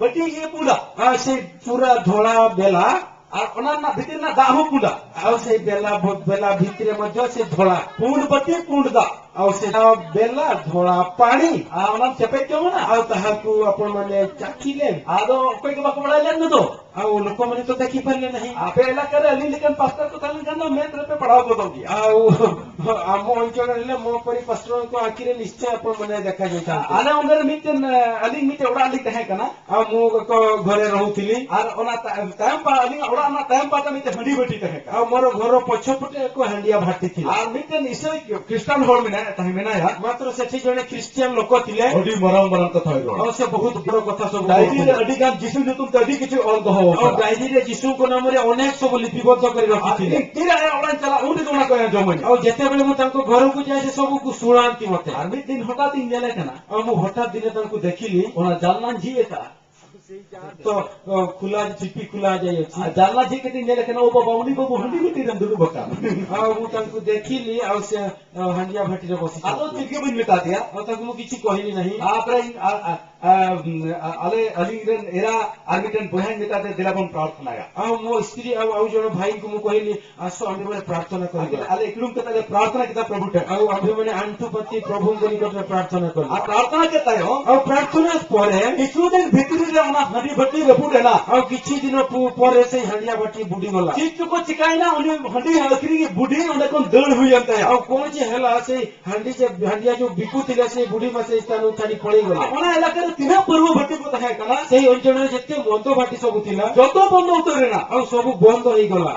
ᱵᱟᱹᱴᱤ ᱜᱮ ᱯᱩᱸᱰᱟ᱾ ଆଉ ସେ ପୁରା ᱫᱷᱚᱲᱟ ᱵᱮᱞᱟ। ᱟᱨ ᱚᱱᱟ ᱨᱮᱱᱟᱜ ᱵᱷᱤᱛᱤᱨ ᱨᱮᱱᱟᱜ ᱫᱟᱜ ᱦᱚᱸ ᱯᱩᱸᱰᱟ᱾ ଆଉ ସେ ବେଲା ଭ-, ବେଲା ଭିତରେ ମଧ୍ୟ ସେ ଧଳା। ᱯᱩᱸᱰ ᱵᱟᱹᱴᱤ, ᱯᱩᱸᱰ ᱫᱟᱜ᱾ ଆଉ ସେ ବେଲା ଧଳା ପାଣି। ᱟᱨ ᱚᱱᱟᱢ ᱪᱮᱯᱮᱡ ᱡᱚᱝ ᱮᱱᱟ᱾ ଆଉ ତାହାକୁ ଆପଣମାନେ ଚାଖିଲେ। ᱟᱫᱚ ᱚᱠᱚᱭ ᱜᱮ ᱵᱟᱠᱚ ᱵᱟᱲᱟᱭ ᱞᱮᱫ ᱢᱮ ᱫᱚ᱾ ଆଉ ଲୋକମାନେ ତ ଦେଖିପାରିଲେ ନାହିଁ। ᱟᱯᱮ ᱮᱞᱟᱠᱟ ᱨᱮ ᱟᱹᱞᱤᱧ ᱞᱮᱠᱟᱱ ᱯᱟᱥᱴᱚᱨ ᱠᱚ ᱛᱟᱦᱮᱸ ᱞᱮᱱᱠᱷᱟᱱ ᱫᱚ ᱢᱮᱫ ᱨᱮᱯᱮ ᱯᱟᱲᱦᱟᱣ ᱜᱚᱫᱚᱜ ᱜᱮᱭᱟ᱾ ଆଉ ଆମ ଅଞ୍ଚଳରେ ହେଲେ ମୋ ପରି ପାଷ୍ଟରଙ୍କ ଆଖିରେ ନିଶ୍ଚୟ ଆପଣମାନେ ଦେଖାଯାଇଥାନ୍ତି। ᱟᱞᱮ ᱚᱸᱰᱮ ᱨᱮ ᱢᱤᱫᱴᱮᱱ, ᱮ, ᱟᱹᱞᱤᱧ ᱢᱤᱫᱴᱮᱱ ᱚᱲᱟᱜ ᱞᱤᱧ ᱛᱟᱦᱮᱸ ᱠᱟᱱᱟ᱾ ଆଉ ମୁଁ ଏକ ଘରେ ରହୁଥିଲି। ᱟᱨ ᱚᱱᱟ ᱛᱟ-, ᱛᱟᱭᱚᱢ ᱯᱟ-, ᱟᱹᱞᱤᱧᱟᱜ ᱚᱲᱟᱜ ᱨᱮᱱᱟᱜ ᱛᱟᱭᱚᱢ ᱯᱟᱦᱴᱟ ᱢᱤᱫᱴᱮᱱ ᱦᱟᱺᱰᱤ ᱵᱟᱹᱴᱤ ᱛᱟᱦᱮᱸ ᱠᱟᱱᱟ᱾ ଆଉ ମୋର ଘର ପଛପଟେ ଏକ ହାଣ୍ଡିଆ ଭାଟି ଥିଲା। ᱟᱨ ᱢᱤᱫᱴᱮᱱ ᱤᱥᱟᱹᱭ ᱠᱷᱨᱤᱥᱴᱟᱱ ᱦᱚᱲ ᱢᱮᱱᱟᱭᱟ, ᱛᱟᱦᱮᱸ ᱢᱮᱱᱟᱭᱟ᱾ ମାତ୍ର ସେଠି ଜଣେ ଖ୍ରୀଷ୍ଟିଆନ ଲୋକ ଥିଲେ। ᱟᱹᱰᱤ ᱢᱟᱨᱟᱝ ᱢᱟᱨᱟᱝ ᱠᱟᱛᱷᱟᱭ ᱨᱚᱲᱟ। ଆଉ ସେ ବହୁତ ବଡ଼ କଥା ସବୁ ଡାଏରୀରେ କହୁଥିଲେ। ᱟᱹᱰᱤ ᱜᱟᱱ ᱡᱤᱥᱩ ᱧᱩᱛᱩᱢ ᱛᱮ ᱟᱹᱰᱤ ᱠᱤᱪᱷᱩ ᱚᱞ ᱫᱚᱦᱚ ଆଉ ᱟᱠᱟᱫᱟ। ଡାଏରୀରେ ଯୀଶୁଙ୍କ ନାମରେ ଅନେକ ସବୁ ଲିପିବଦ୍ଧ କରି ᱟᱨ ରଖିଥିଲେ। ᱤᱧ ᱛᱤᱨᱮ ᱟᱭᱟᱜ ᱚᱲᱟᱜ ᱤᱧ ᱪᱟᱞᱟᱜ, ᱩᱱ ᱨᱮᱜᱮ ᱚᱱᱟ ᱠᱚᱭ ᱟᱸᱡᱚᱢᱟᱹᱧᱟ᱾ ଆଉ ଯେତେବେଳେ ମୁଁ ତାଙ୍କ ଘରକୁ ଯାଏ, ସେ ସବୁକୁ ଶୁଣାନ୍ତି ମତେ। ᱟᱨ ᱢᱤᱫ ᱫᱤᱱ ᱦᱚᱴᱟᱛ ᱤᱧ ᱧᱮᱞᱮ ᱠᱟᱱᱟ᱾ ଆଉ ମୁଁ ହଠାତ୍ ଦିନେ ତାଙ୍କୁ ଦେଖିଲି। ᱚᱱᱟ ᱡᱟᱱᱞᱟᱧ ᱡᱷᱤᱡ ᱟᱠᱟᱫᱼᱟ। ᱛᱚ, ᱚ, ᱠᱷᱩᱞᱟ, ᱪᱤᱯᱤ ᱠᱷᱩᱞᱟ ᱡᱟᱭ ᱚᱪᱷᱤ᱾ ᱟᱨ ᱡᱟᱱᱞᱟ ᱡᱷᱤᱡ ᱠᱟᱛᱮᱧ ᱧᱮᱞᱮ ᱠᱟᱱᱟ, ᱳ ᱵᱟᱵᱟ, ᱩᱱᱤ ᱵᱟᱹᱵᱩ ᱦᱟᱺᱰᱤ ᱵᱷᱟᱹᱴᱤ ᱨᱮᱢ ᱫᱩᱲᱩᱵ ᱟᱠᱟᱱ᱾ ଆଉ ମୁଁ ତାଙ୍କୁ ଦେଖିଲି, ଆଉ ସେ, ଅ, ହାଣ୍ଡିଆ ଭାଟିରେ ବସିଛନ୍ତି। ᱟᱫᱚ ᱪᱮᱫ ᱜᱮ ᱵᱟᱹᱧ ᱢᱮᱛᱟ ᱫᱮᱭᱟ᱾ ଆଉ ତାଙ୍କୁ ମୁଁ କିଛି କହିଲି ନାହିଁ। ᱟᱯᱮ, ᱟ, ᱟ, ᱟᱢ, ᱟ-, ᱟᱞᱮ, ᱟᱹᱞᱤᱧ ᱨᱮᱱ ᱮᱨᱟ ᱟᱨ ᱢᱤᱫᱴᱮᱱ ᱵᱚᱭᱦᱟᱧ ᱢᱮᱛᱟᱭ ᱛᱮ, "ᱫᱮᱞᱟ ᱵᱚᱱ ᱯᱨᱟᱨᱛᱷᱚᱱᱟᱭᱟ᱾" ଆଉ ମୋ ସ୍ତ୍ରୀ ଆଉ ଆଉ ଜଣେ ଭାଇଙ୍କୁ ମୁଁ କହିଲି, "ଆସ, ଆମ୍ଭେମାନେ ପ୍ରାର୍ଥନା କରିବା।" ᱟᱞᱮ, ᱟᱞᱮ ᱮᱠᱞᱩᱢ ᱠᱟᱛᱮ ᱞᱮ ᱯᱨᱟᱨᱛᱷᱚᱱᱟ ᱠᱮᱫᱟ ᱯᱨᱚᱵᱷᱩ ᱴᱷᱮᱱ᱾ ଆଉ ଆମ୍ଭେମାନେ ଆଣ୍ଠୁ ପାତି ପ୍ରଭୁଙ୍କ ନିକଟରେ ପ୍ରାର୍ଥନା କଲୁ। ᱟᱨ ᱯᱨᱟᱨᱛᱷᱚᱱᱟ ᱠᱮᱫ ᱛᱟᱭᱚᱢ, ଆଉ ପ୍ରାର୍ଥନା ପରେ, ᱠᱤᱪᱷᱩ ᱫᱤᱱ ᱵᱷᱤᱛᱨᱤ ᱨᱮ ᱚᱱᱟ ᱦᱟᱺᱰᱤ ᱵᱷᱟᱹᱴᱤ ᱨᱟᱹᱯᱩᱫ ᱮᱱᱟ᱾ ଆଉ କିଛି ଦିନ ପୁ-, ପରେ ସେଇ ହାଣ୍ଡିଆ ବାଟି ବୁଡ଼ିଗଲା। ᱪᱮᱫ ᱪᱚᱠᱚ ᱪᱤᱠᱟᱭᱮᱱᱟ, ᱩᱱᱤ ᱦᱟᱺᱰᱤ ᱟᱹᱠᱷᱨᱤᱧ ᱵᱩᱰᱷᱤ ᱚᱸᱰᱮ ᱠᱷᱚᱱ ᱫᱟᱹᱲ ᱦᱩᱭᱮᱱ ᱛᱟᱭᱟ᱾ ଆଉ କୌଣସି ହେଲା, ସେଇ ହାଣ୍ଡି ଯେ, ହାଣ୍ଡିଆ ଯୋଉ ବିକୁଥିଲେ, ସେ ବୁଢ଼ୀ ମା ସେଇ ସ୍ଥାନରୁ ଛାଡ଼ି ପଳେଇଗଲା। ᱚᱱᱟ ᱮᱞᱟᱠᱟ ᱨᱮ ᱛᱤᱱᱟᱹᱜ ᱯᱟᱹᱨᱣᱟᱹ ᱵᱷᱟᱹᱴᱤ ᱠᱚ ᱛᱟᱦᱮᱸ ᱠᱟᱱᱟ, ᱥᱮᱭ ᱚᱧᱪᱚᱞ ᱨᱮ ᱡᱮᱛᱮ ᱢᱚᱫ ᱵᱷᱟᱹᱴᱤ ᱥᱚᱵᱩ ᱛᱤᱞᱟ, ᱡᱚᱛᱚ ᱵᱚᱱᱫᱚ ᱩᱛᱟᱹᱨ ᱮᱱᱟ᱾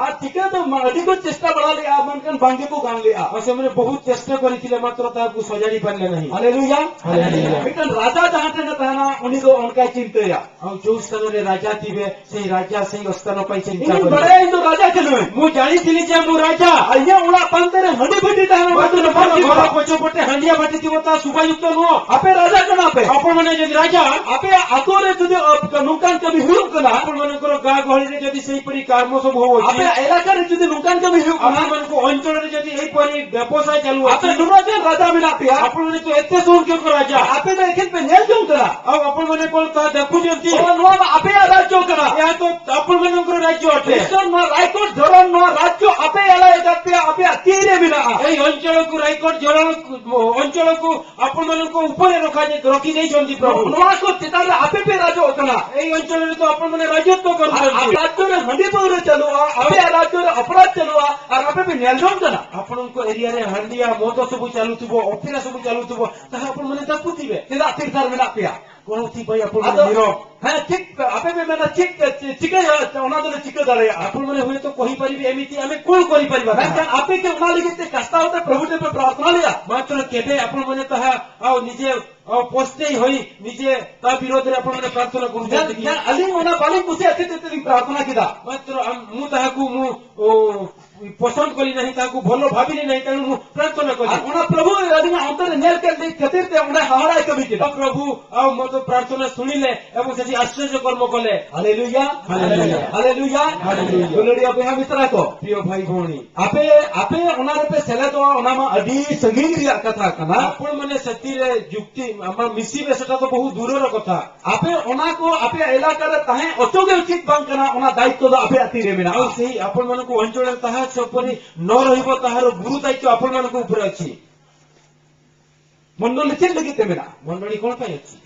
ᱟᱨ ᱪᱤᱠᱟᱹᱛᱮ ᱢᱟ-, ᱟᱹᱰᱤ ᱠᱚ ᱪᱮᱥᱴᱟ ᱵᱟᱲᱟ ᱞᱮᱜᱼᱟ, ᱢᱮᱱᱠᱷᱟᱱ ᱵᱟᱝ ᱜᱮᱠᱚ ᱜᱟᱱ ᱞᱮᱜᱼᱟ᱾ ᱟᱨ ସେମାନେ ବହୁତ ଚେଷ୍ଟା କରିଥିଲେ, ମାତ୍ର ତାହାକୁ ସଜାଡ଼ି ପାରିଲେ ନାହିଁ। ହାଲେଲୁୟା। ହାଲେଲୁୟା। ᱢᱤᱫᱴᱟᱝ ᱨᱟᱡᱟ ᱡᱟᱦᱟᱸ ᱴᱷᱮᱱ ᱮ ᱛᱟᱦᱮᱱᱟ, ᱩᱱᱤ ᱫᱚ ᱚᱱᱠᱟᱭ ᱪᱤᱱᱛᱟᱹᱭᱟ᱾ ଆଉ ଯୋଉ ସ୍ଥାନରେ ରାଜା ଥିବେ, ସେଇ ରାଜା ସେଇ ସ୍ଥାନ ପାଇଁ ସେ ᱤᱧ ᱵᱟᱲᱟᱭᱟ, ᱤᱧ ᱫᱚ ᱨᱟᱡᱟ ᱠᱟᱹᱱᱟᱹᱧ᱾ ମୁଁ ଜାଣିଥିଲି ଯେ ମୁଁ ରାଜା। ᱟᱨ ᱤᱧᱟᱹᱜ ᱚᱲᱟᱜ ᱯᱟᱱᱛᱮ ᱨᱮ ᱦᱟᱺᱰᱤ ᱵᱷᱟᱹᱴᱤ ᱛᱟᱦᱮᱱᱟ, ᱚᱱᱟ ᱫᱚ ᱵᱟᱝ ᱴᱷᱤᱠᱟ᱾ ᱜᱷᱚᱨ ᱯᱚᱪᱷᱚ ᱯᱚᱴᱮ ᱦᱟᱺᱰᱤᱭᱟ ᱵᱷᱟᱹᱴᱤ ᱛᱤᱵᱚ, ᱛᱟ ᱥᱩᱵᱷᱟ ᱡᱩᱠᱛᱚ ᱱᱩᱦᱚ। ᱟᱯᱮ ᱨᱟᱡᱟ ᱠᱟᱱᱟ ᱯᱮ᱾ ᱟᱯᱮ ᱢᱟᱱᱮ ᱡᱩᱫᱤ ᱨᱟᱡᱟ, ᱟᱯᱮᱭᱟᱜ ᱟᱛᱳ ᱨᱮ ᱡᱩᱫᱤ, ᱟ, ᱱᱚᱝᱠᱟᱱ ᱠᱟᱹᱢᱤ ᱦᱩᱭᱩᱜ ᱠᱟᱱᱟ, ᱟᱯᱮ ᱢᱟᱱᱮ ᱠᱚᱨᱚ ᱜᱟ ᱜᱚᱦᱲᱤ ᱨᱮ ᱡᱩᱫᱤ ᱥᱮᱭ ᱯᱚᱨᱤ ᱠᱟᱨᱢᱚ ᱥᱚᱵ ᱦᱩᱭᱩᱜ ᱟᱯᱮᱭᱟᱜ ᱮᱞᱟᱠᱟ ᱨᱮ ᱡᱩᱫᱤ ᱱᱚᱝᱠᱟᱱ ᱠᱟᱹᱢᱤ ᱦᱩᱭᱩᱜ ᱠᱟᱱᱟ, ᱟᱯᱮ ᱢᱟᱱᱮ ᱠᱚ ᱚᱧᱪᱚᱞ ᱨᱮ ᱡᱩᱫᱤ ᱮᱭ ᱯᱚᱨᱤ ᱵᱮᱵᱚᱥᱟ ᱪᱟᱞᱩ ᱟᱯᱮ ᱚᱪᱷᱤ, ᱱᱩᱱᱟᱹᱜ ᱡᱚᱱ ᱨᱟᱡᱟ ᱢᱮᱱᱟᱜ ᱯᱮᱭᱟ, ᱟᱯᱮ ᱢᱟᱱᱮ ᱠᱚ ᱮᱛᱮ ᱥᱚᱝᱠᱷᱚᱠ ᱨᱟᱡᱟ, ᱟᱯᱮ ᱫᱚ ᱮᱠᱷᱮᱱ ᱯᱮ ᱧᱮᱞ ᱡᱚᱝ ᱠᱟᱱᱟ᱾ ଆଉ ଆପଣମାନେ କଣ ତାହା ଦେଖୁଛନ୍ତି? ᱱᱚᱣᱟ, ᱱᱚᱣᱟ ᱢᱟ ᱟᱯᱮᱭᱟᱜ ᱨᱟᱡᱽᱡᱚ ᱠᱟᱱᱟ। ଏହା ତ ଆପଣମାନଙ୍କର ରାଜ୍ୟ ଅଟେ। ଈଶ୍ୱର ᱱᱚᱣᱟ ᱨᱟᱭᱠᱚᱴ ᱡᱷᱚᱨᱚᱱ ᱱᱚᱣᱟ ᱨᱟᱡᱽᱡᱚ ᱟᱯᱮ ᱟᱞᱟᱭ ᱟᱠᱟᱫ ᱯᱮᱭᱟ, ᱟᱯᱮᱭᱟᱜ ᱛᱤ ᱨᱮ ᱢᱮᱱᱟᱜᱼᱟ। ଏହି ଅଞ୍ଚଳକୁ ରାଇକଟ ଝରଣ ଅଞ୍ଚଳକୁ ଆପଣମାନଙ୍କ ଉପରେ ରଖା, ରଖି ଦେଇଛନ୍ତି ପ୍ରଭୁ। ᱱᱚᱣᱟ ᱠᱚ ᱪᱮᱛᱟᱱ ᱨᱮ ᱟᱯᱮ ᱯᱮ ᱨᱟᱡᱚᱜ ᱠᱟᱱᱟ। ଏହି ଅଞ୍ଚଳରେ ତ ଆପଣମାନେ ରାଜତ୍ୱ ᱟᱨ, ᱟᱨ କରୁଛନ୍ତି। ᱨᱟᱡᱽᱡᱚ ᱨᱮ ᱦᱟᱺᱰᱤ ᱯᱟᱹᱣᱨᱟᱹ ᱪᱟᱹᱞᱩᱜᱼᱟ, ᱟᱯᱮᱭᱟᱜ ᱨᱟᱡᱽᱡᱚ ᱨᱮ ᱚᱯᱨᱟᱫᱷ ᱪᱟᱹᱞᱩᱜᱼᱟ, ᱟᱨ ᱟᱯᱮ ᱯᱮ ᱧᱮᱞ ᱡᱚᱝ ᱠᱟᱱᱟ। ଆପଣଙ୍କ ଏରିଆରେ ହାଣ୍ଡିଆ ମଦ ସବୁ ଚାଲୁଥିବ, ଅଫିରା ସବୁ ଚାଲୁଥିବ, ତାହା ଆପଣମାନେ ଦେଖୁଥିବେ। ᱪᱮᱫᱟᱜ ᱛᱷᱤᱨ ᱛᱷᱟᱨ ᱢᱮᱱᱟᱜ ᱯᱮᱭᱟ? ᱠᱚᱱᱚ ᱛᱤ ᱵᱟᱭ ᱟᱯᱚ ᱟᱫᱚ, ᱢᱤᱨᱚ᱾ ᱦᱮᱸ, ᱴᱷᱤᱠ, ᱟᱯᱮ ᱯᱮ ᱢᱮᱱᱟ, ᱪᱮᱫ, ᱪᱮᱫ ᱪᱤᱠᱟᱹᱭᱟ, ᱚᱱᱟ ᱫᱚᱞᱮ ᱪᱤᱠᱟᱹ ᱫᱟᱲᱮᱭᱟᱜᱼᱟ? ᱟᱯᱚ ᱢᱟᱱᱮ ᱦᱩᱭᱛᱚ ᱠᱚᱦᱤ ᱯᱟᱨᱤᱵᱤ, ଏମିତି ଆମେ କଣ କରିପାରିବା? ᱢᱮᱱᱠᱷᱟᱱ ᱟᱯᱮ ᱠᱤ ᱚᱱᱟ ᱞᱟᱹᱜᱤᱫ ᱛᱮ ᱠᱟᱥᱛᱟᱣ ᱛᱮ ᱯᱨᱚᱵᱷᱩ ᱴᱷᱮᱱ ᱯᱮ ᱯᱨᱟᱨᱛᱷᱚᱱᱟ ᱞᱮᱫᱟ? ᱢᱟᱛᱨᱚ ᱠᱮᱵᱮ ᱟᱯᱚ ᱢᱟᱱᱮ ᱛᱟᱦᱟ, ᱟᱣ ᱱᱤᱡᱮ, ᱟᱣ ᱯᱚᱥᱛᱮᱭ ᱦᱚᱭ, ᱱᱤᱡᱮ ᱛᱟ ᱵᱤᱨᱚᱫᱷ ᱨᱮ ᱟᱯᱚ ᱢᱟᱱᱮ ᱯᱨᱟᱨᱛᱷᱚᱱᱟ ᱠᱚᱨᱩ ᱧᱮᱞ, ᱡᱟᱛᱤ ᱧᱮᱞ, ᱟᱹᱞᱤᱧ ᱚᱱᱟ ᱵᱟᱹᱞᱤᱧ ᱠᱩᱥᱤᱭᱟᱜ ᱠᱷᱟᱹᱛᱤᱨ ᱛᱮ ᱞᱤᱧ ᱯᱨᱟᱨᱛᱷᱚᱱᱟ ᱠᱮᱫᱟ᱾ ᱢᱟᱛᱨᱚ ᱟᱢ, ᱢᱩ ᱛᱟᱦᱟᱠᱩ ᱢᱩ, ᱳ, ପସନ୍ଦ କଲି ନାହିଁ, ତାଙ୍କୁ ଭଲ ଭାବିଲି ନାହିଁ, ତେଣୁ ମୁଁ ପ୍ରାର୍ଥନା କଲି। ᱟᱨ ᱚᱱᱟ ᱯᱨᱚᱵᱷᱩ ᱟᱹᱞᱤᱧᱟᱜ ᱚᱱᱛᱚᱨ ᱨᱮ ᱧᱮᱞ ᱠᱮᱫ ᱞᱟᱹᱜᱤᱫ ᱠᱷᱟᱹᱛᱤᱨ ᱛᱮ ᱚᱸᱰᱮ ᱦᱟᱦᱟᱲᱟᱭ ᱠᱟᱹᱢᱤ ᱠᱮᱫᱟ᱾ ᱟᱨ ᱯᱨᱚଭᱩ ᱟᱵᱚ ᱢᱚᱛᱚ ᱯᱨᱟᱨᱛᱷᱱᱟ ᱥᱩᱱᱤᱞᱮ ᱮᱵᱚᱝ ᱥᱮ ᱟᱥᱪᱚᱨᱡᱚ ᱠᱚᱨᱢᱚ ᱠᱚᱞᱮ᱾ ᱦᱟᱞᱮᱞᱩᱭᱟ, ᱦᱟᱞᱮᱞᱩᱭᱟ, ᱦᱟᱞᱮᱞᱩᱭᱟ, ᱦᱟᱞᱮᱞᱩᱭᱟ᱾ ᱫᱩᱞᱟᱹᱲᱤᱭᱟ ᱵᱚᱭᱦᱟ ᱢᱤᱥᱨᱟ ᱠᱚ, ᱯᱨᱤᱭᱚ ᱵᱷᱟᱭ ᱵᱷᱚᱱᱤ, ᱟᱯᱮ, ᱟᱯᱮ ᱚᱱᱟ ᱨᱮᱯᱮ ᱥᱮᱞᱮᱫᱚᱜᱼᱟ, ᱚᱱᱟ ᱢᱟ ᱟᱹᱰᱤ ᱥᱟᱺᱜᱤᱧ ᱨᱮᱭᱟᱜ ᱠᱟᱛᱷᱟ ᱠᱟᱱᱟ᱾ ᱟᱯᱮ ᱢᱟᱱᱮ ᱥᱟᱹᱛᱤ ᱨᱮ ᱡᱩᱠᱛᱤ ᱟᱢᱟ ᱢᱤᱥᱤ ᱨᱮ ᱥᱮᱴᱟ ᱫᱚ ᱵᱚᱦᱩ ᱫᱩᱨᱚᱨ ᱠᱟᱛᱷᱟ᱾ ᱟᱯᱮ ᱚᱱᱟ ᱠᱚ ᱟᱯᱮᱭᱟᱜ ᱮᱞᱟᱠᱟ ᱨᱮ ᱛᱟᱦᱮᱸ ᱚᱪᱚ ᱜᱮ ᱩᱪᱤᱛ ᱵᱟᱝ ᱠᱟᱱᱟ, ᱚᱱᱟ ᱫᱟᱭᱤᱛᱛᱚ ᱫᱚ ᱟᱯᱮᱭᱟᱜ ᱛᱤ ᱨᱮ ᱢᱮᱱᱟᱜᱼᱟ᱾ ᱟᱨ ᱥᱮᱭ ᱟᱯᱚᱱ ᱢᱟᱱᱚ ᱠᱚ ᱚᱧᱪᱚᱞ ᱨᱮ ᱛᱟᱦᱮᱸ ᱥᱚᱯᱚᱨᱤ ᱱᱚ ᱨᱚᱦᱤᱵᱚ ᱛᱟᱦᱟᱨ ᱜᱩᱨᱩ ᱫᱟᱭᱤᱛᱛᱚ ᱟᱯᱚᱱ ᱢᱟᱱᱚ ᱠᱚ ᱩᱯᱨᱮ ᱚᱪᱷᱤ᱾ ᱢᱚᱱᱰᱚᱞᱤ ᱪᱮᱫ ᱞᱟᱹᱜᱤᱫ ᱛᱮ ᱢᱮᱱᱟᱜᱼᱟ? ᱢᱚᱱᱰᱚᱞᱤ ᱠᱚᱬ ᱯᱟᱭ ᱚᱪᱷᱤ᱾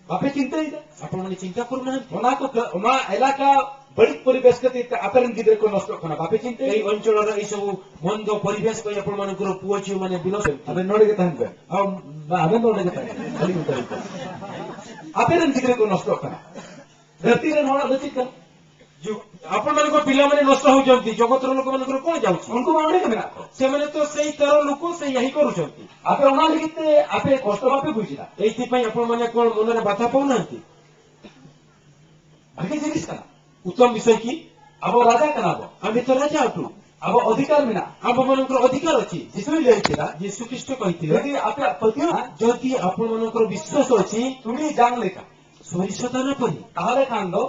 ᱵᱟᱯᱮ ᱪᱤᱱᱛᱟᱹᱭᱮᱫᱟ? ᱟᱯᱚᱱ ᱢᱟᱱᱮ ᱪᱤᱱᱛᱟ ᱠᱚᱨᱩ ᱱᱟᱦᱟᱱᱛᱤ᱾ ᱚᱱᱟ ᱠᱚ ᱠᱟ-, ᱚᱱᱟ ᱮᱞᱟᱠᱟ ᱵᱟᱹᱲᱤᱡ ᱯᱚᱨᱤᱵᱮᱥ ᱠᱷᱟᱹᱛᱤᱨ ᱛᱮ ᱟᱯᱮ ᱨᱮᱱ ᱜᱤᱫᱽᱨᱟᱹ ᱠᱚ ᱱᱚᱥᱴᱚᱜ ᱠᱟᱱᱟ, ᱵᱟᱯᱮ ᱪᱤᱱᱛᱟᱹᱭᱮᱫᱟ? ᱮᱭ ᱚᱧᱪᱚᱞ ᱨᱮ ᱮᱭ ᱥᱚᱵᱩ ᱢᱚᱱᱫᱚ ᱯᱚᱨᱤᱵᱮᱥ ᱠᱚ ᱟᱯᱚᱱ ᱢᱟᱱᱚ ᱠᱚᱨᱮ ᱯᱩᱣᱟᱹ ᱪᱤᱣ ᱢᱟᱱᱮ ᱵᱤᱱᱚᱥ᱾ ᱟᱵᱮᱱ ᱱᱚᱰᱮ ᱜᱮ ᱛᱟᱦᱮᱱ ᱵᱮᱱ᱾ ᱟᱢ, ᱵᱟ, ᱟᱵᱮᱱ ᱫᱚ ᱚᱸᱰᱮ ᱜᱮ ᱛᱟᱦᱮᱱ ᱵᱮᱱ᱾ ᱟᱹᱞᱤᱧ ᱩᱛᱟᱹᱨ ᱩᱛᱟᱹᱨ᱾ ᱟᱯᱮ ᱨᱮᱱ ᱜᱤᱫᱽᱨᱟᱹ ᱠᱚ ᱱᱚᱥᱴᱚᱜ ᱠᱟᱱᱟ᱾ ᱫᱷᱟᱹᱨᱛᱤ ᱨᱮᱱ ᱦᱚᱲᱟᱜ ᱫᱚ ᱪᱮᱫ ᱠᱟᱱᱟ? ᱡᱩ-, ᱟᱯᱚᱱ ᱢᱟᱱᱚ ᱠᱚ ᱯᱤᱞᱟ ᱢᱟᱱᱮ ᱱᱚᱥᱴᱚ ᱦᱩᱭ ᱡᱚᱢᱛᱤ, ᱡᱚᱜᱚᱛ ᱨᱮ ᱞᱚᱠᱚ ᱢᱟᱱᱚ ᱠᱚ ᱠᱚ ᱡᱟᱣᱪᱤ᱾ ᱩᱱᱠᱩ ᱢᱟ ᱚᱸᱰᱮ ᱜᱮ ᱢᱮᱱᱟᱜ ᱠᱚ᱾ ᱥᱮ ᱢᱟᱱᱮ ᱛᱚ ᱥᱮᱭ ᱛᱟᱨᱚ ᱞᱚᱠᱚ ᱥᱮᱭ ᱭᱟᱦᱤ ᱠᱚ ᱨᱩᱪᱚᱱᱛᱤ᱾ ᱟᱯᱮ ᱚᱱᱟ ᱞᱟᱹᱜᱤᱫ ᱛᱮ ᱟᱯᱮ ᱠᱚᱥᱴᱚ ᱵᱟᱯᱮ ᱵᱩᱡᱽ ᱮᱫᱟ? ᱮᱭ ᱛᱤ ᱯᱟᱧ ᱟᱯᱚᱱ ᱢᱟᱱᱮ ᱠᱚ ᱢᱚᱱᱮ ᱨᱮ ᱵᱟᱛᱟ ᱯᱟᱣᱱᱟ ᱦᱟᱱᱛᱤ᱾ ᱵᱷᱟᱜᱮ ᱡᱤᱱᱤᱥ ᱠᱟᱱᱟ᱾ ᱩᱛᱛᱚᱢ ᱵᱤᱥᱚᱭ ᱠᱤ? ᱟᱵᱚ ᱨᱟᱡᱟ ᱠᱟᱱᱟ ᱵᱚ᱾ ᱟᱢ ᱵᱤᱛᱚ ᱨᱟᱡᱟ ᱚᱴᱩ᱾ ᱟᱵᱚ ᱚᱫᱷᱤᱠᱟᱨ ᱢᱮᱱᱟᱜᱼᱟ᱾ ᱟᱵᱚ ᱢᱟᱱᱚᱝᱠᱚᱨ ᱚᱫᱷᱤᱠᱟᱨ ᱚᱪᱷᱤ᱾ ᱡᱤᱥᱩᱭ ᱞᱟᱹᱭ ᱠᱮᱫᱟ, ᱡᱤᱥᱩ ᱠᱷᱨᱤᱥᱴᱚ ᱠᱚ ᱦᱤᱛᱤᱭᱟ᱾ ᱡᱩᱫᱤ ᱟᱯᱮᱭᱟᱜ ᱯᱟᱹᱛᱭᱟᱹᱣ ᱡᱩᱫᱤ ᱟᱯᱚᱱ ᱢᱟᱱᱚᱝᱠᱚᱨ ᱵᱤᱥᱣᱟᱥ ᱚᱪᱷᱤ᱾ ᱛᱩᱲᱤ ᱡᱟᱝ ᱞᱮᱠᱟ᱾ ᱥᱚᱨᱤᱥᱟ ᱫᱟᱱᱟ ᱯᱟᱹᱨᱤ᱾ ᱛᱟᱦᱚᱞᱮ ᱠᱷᱟᱱ ᱫᱚ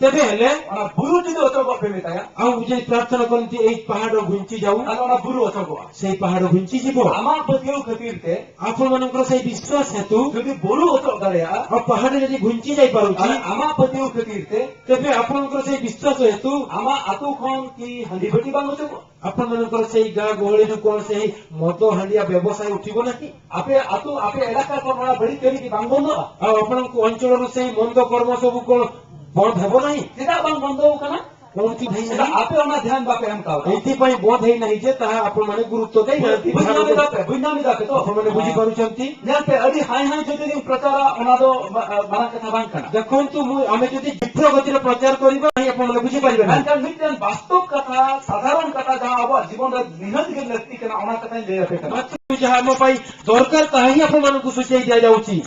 ᱛᱮᱵᱮ ᱦᱮᱞᱮ ᱚᱱᱟ ᱵᱩᱨᱩ ᱡᱩᱫᱤ ᱚᱪᱚᱜᱚᱜ ᱯᱮ ᱢᱮᱛᱟᱭᱟ᱾ ᱟᱢ ᱡᱩᱫᱤ ᱯᱨᱟᱨᱛᱷᱚᱱᱟ ᱠᱚᱨᱚᱱ ᱛᱤ ᱮᱭ ᱯᱟᱦᱟᱲ ᱜᱷᱩᱧᱪᱤ ᱡᱟᱣ᱾ ᱛᱟᱦᱚᱞᱮ ᱚᱱᱟ ᱵᱩᱨᱩ ᱚᱪᱚᱜᱚᱜᱼᱟ᱾ ᱥᱮᱭ ᱯᱟᱦᱟᱲ ᱜᱷᱩᱧᱪᱤ ᱡᱤᱵᱚ᱾ ᱟᱢᱟᱜ ᱯᱟᱹᱛᱭᱟᱹᱣ ᱠᱷᱟᱹᱛᱤᱨ ᱛᱮ ᱟᱯᱚᱱ ᱢᱟᱱᱚᱝᱠᱚᱨ ᱥᱮᱭ ᱵᱤᱥᱣᱟᱥ ᱦᱮᱛᱩ᱾ ᱡᱩᱫᱤ ᱵᱩᱨᱩ ᱚᱪᱚᱜ ᱫᱟᱲᱮᱭᱟᱜᱼᱟ᱾ ᱟᱨ ᱯᱟᱦᱟᱲ ᱡᱩᱫᱤ ᱜᱷᱩᱧᱪᱤ ᱡᱟᱭ ᱯᱟᱨᱩᱪᱷᱤ᱾ ᱛᱟᱦᱚᱞᱮ ᱟᱢᱟᱜ ᱯᱟᱹᱛᱭᱟᱹᱣ ᱠᱷᱟᱹᱛᱤᱨ ᱛᱮ᱾ ᱛᱮᱵᱮ ᱟᱯᱚᱱ ᱢᱟᱱᱚᱝᱠᱚᱨ ᱥᱮᱭ ᱵᱤᱥᱣᱟᱥ ᱦᱮᱛᱩ᱾ ᱟᱢᱟᱜ ᱟᱹᱛᱩ ᱠᱷᱚᱱ ᱠᱤ ᱦᱟᱺᱰᱤ ᱵᱷᱟᱹᱴᱤ ᱵᱟᱝ ᱚᱪᱚᱜᱚᱜᱼᱟ? ᱟᱯᱚᱱ ᱢᱟᱱᱚᱝᱠᱚᱨ ᱥᱮᱭ ᱜᱟ ᱜᱚᱦᱚᱲᱤ ᱨᱮ ᱠᱚᱱ ᱥᱮᱭ ᱢᱚᱫᱚ ᱦᱟᱺᱰᱤᱭᱟ ᱵᱮᱵᱚᱥᱟᱭ ᱩᱴᱷᱤᱵᱚ ᱱᱟᱠᱤ? ᱟᱯᱮ ᱟᱹᱛᱩ, ᱟᱯᱮ ᱮᱞᱟᱠᱟ ᱠᱷᱚᱱ ᱚᱱᱟ ᱵᱟᱹᱲᱤᱡ ᱠᱟᱹᱢᱤ ᱠᱤ ᱵᱟᱝ ᱵᱚᱱᱫᱚᱜᱼᱟ? ᱟᱨ ᱟᱯᱚᱱ ᱠᱚ ᱚᱧᱪᱚᱞ ᱨᱮ ᱥᱮᱭ ᱢᱚᱱᱫᱚ ᱠᱚᱨᱢᱚ ᱥᱚᱵᱩ ᱠᱚ ᱵᱚᱱᱫ ᱦᱮᱵᱚ ᱱᱟᱦᱤ? ᱪᱮᱫᱟᱜ ᱵᱟᱝ ᱵᱚᱱᱫᱚ ᱟᱠᱟᱱᱟ? ᱠᱚᱢᱛᱤ ᱵᱷᱟᱹᱭ ᱪᱮᱫᱟᱜ ᱟᱯᱮ ᱚᱱᱟ ᱫᱷᱮᱭᱟᱱ ᱵᱟᱯᱮ ᱮᱢ ᱠᱟᱣᱫᱟ? ᱮᱭᱛᱤ ᱯᱟᱭ ᱵᱚᱱᱫ ᱦᱮᱡ ᱱᱟᱦᱤ ᱡᱮ ᱛᱟᱦᱟ ᱟᱯᱚᱱ ᱢᱟᱱᱮ ᱜᱩᱨᱩᱛᱛᱚ ᱫᱮᱭ ᱵᱩᱡᱽ ᱱᱟᱦᱤ᱾ ᱧᱟᱢ ᱮᱫᱟ ᱯᱮ, ᱵᱩᱡᱽ ᱧᱟᱢ ᱮᱫᱟ ᱯᱮ ᱛᱚ? ᱟᱯᱚᱱ ᱢᱟᱱᱮ ᱵᱩᱡᱷᱟᱹᱣ ᱯᱟᱨᱩᱪᱷᱚᱱᱛᱤ? ᱧᱮᱞ ᱯᱮ, ᱟᱹᱰᱤ ᱦᱟᱭ ᱦᱟᱭ ᱡᱩᱫᱤ ᱞᱤᱧ ᱯᱨᱚᱪᱟᱨᱟ, ᱚᱱᱟ ᱫᱚ ᱢᱟ-, ᱢᱟᱨᱟᱝ ᱠᱟᱛᱷᱟ ᱵᱟᱝ ᱠᱟᱱᱟ᱾ ᱡᱚᱠᱷᱚᱱ ᱛᱩ ᱢᱩ-, ᱟᱢᱮ ᱡᱩᱫᱤ ᱡᱤᱯᱨᱚ ᱜᱚᱛᱤ ᱨᱮ ᱯᱨᱚᱪᱟᱨ ᱠᱚᱨᱤᱵᱟ, ᱟᱯᱚᱱ ᱢᱟᱱᱮ ᱵᱩᱡᱷᱟᱹᱣ ᱯᱟᱨᱤᱵᱟ ᱱᱟᱦᱤ᱾ ᱢᱮᱱᱠᱷᱟᱱ ᱢᱤᱫᱴᱮᱱ ᱵᱟᱥᱛᱚᱵ ᱠᱟᱛᱷᱟ, ᱥᱟᱫᱷᱟᱨᱚᱱ ᱠᱟᱛᱷᱟ, ᱡᱟᱦᱟᱸ ᱟᱵᱚᱣᱟᱜ ᱡᱤᱵᱚᱱ ᱨᱮ ᱱᱤᱦᱟᱹᱛ ᱜᱮ ᱞᱟᱹᱠᱛᱤ ᱠᱟᱱᱟ, ᱚᱱᱟ ᱠᱟᱛᱷᱟᱧ ᱞᱟᱹᱭ ᱟᱯᱮ ᱠᱟᱱᱟ᱾ ᱢᱟᱛᱩ ᱡᱟᱦᱟᱸ ᱟᱢ ᱯᱟᱭ ᱫᱚᱨᱠᱟᱨ ᱛᱟᱦᱮᱸ ᱟᱯᱚᱱ ᱢᱟᱱᱮ ᱠᱚ ᱥᱩᱪᱟᱹᱭ ᱫᱤᱭᱟ ᱡᱟᱣᱪᱤ᱾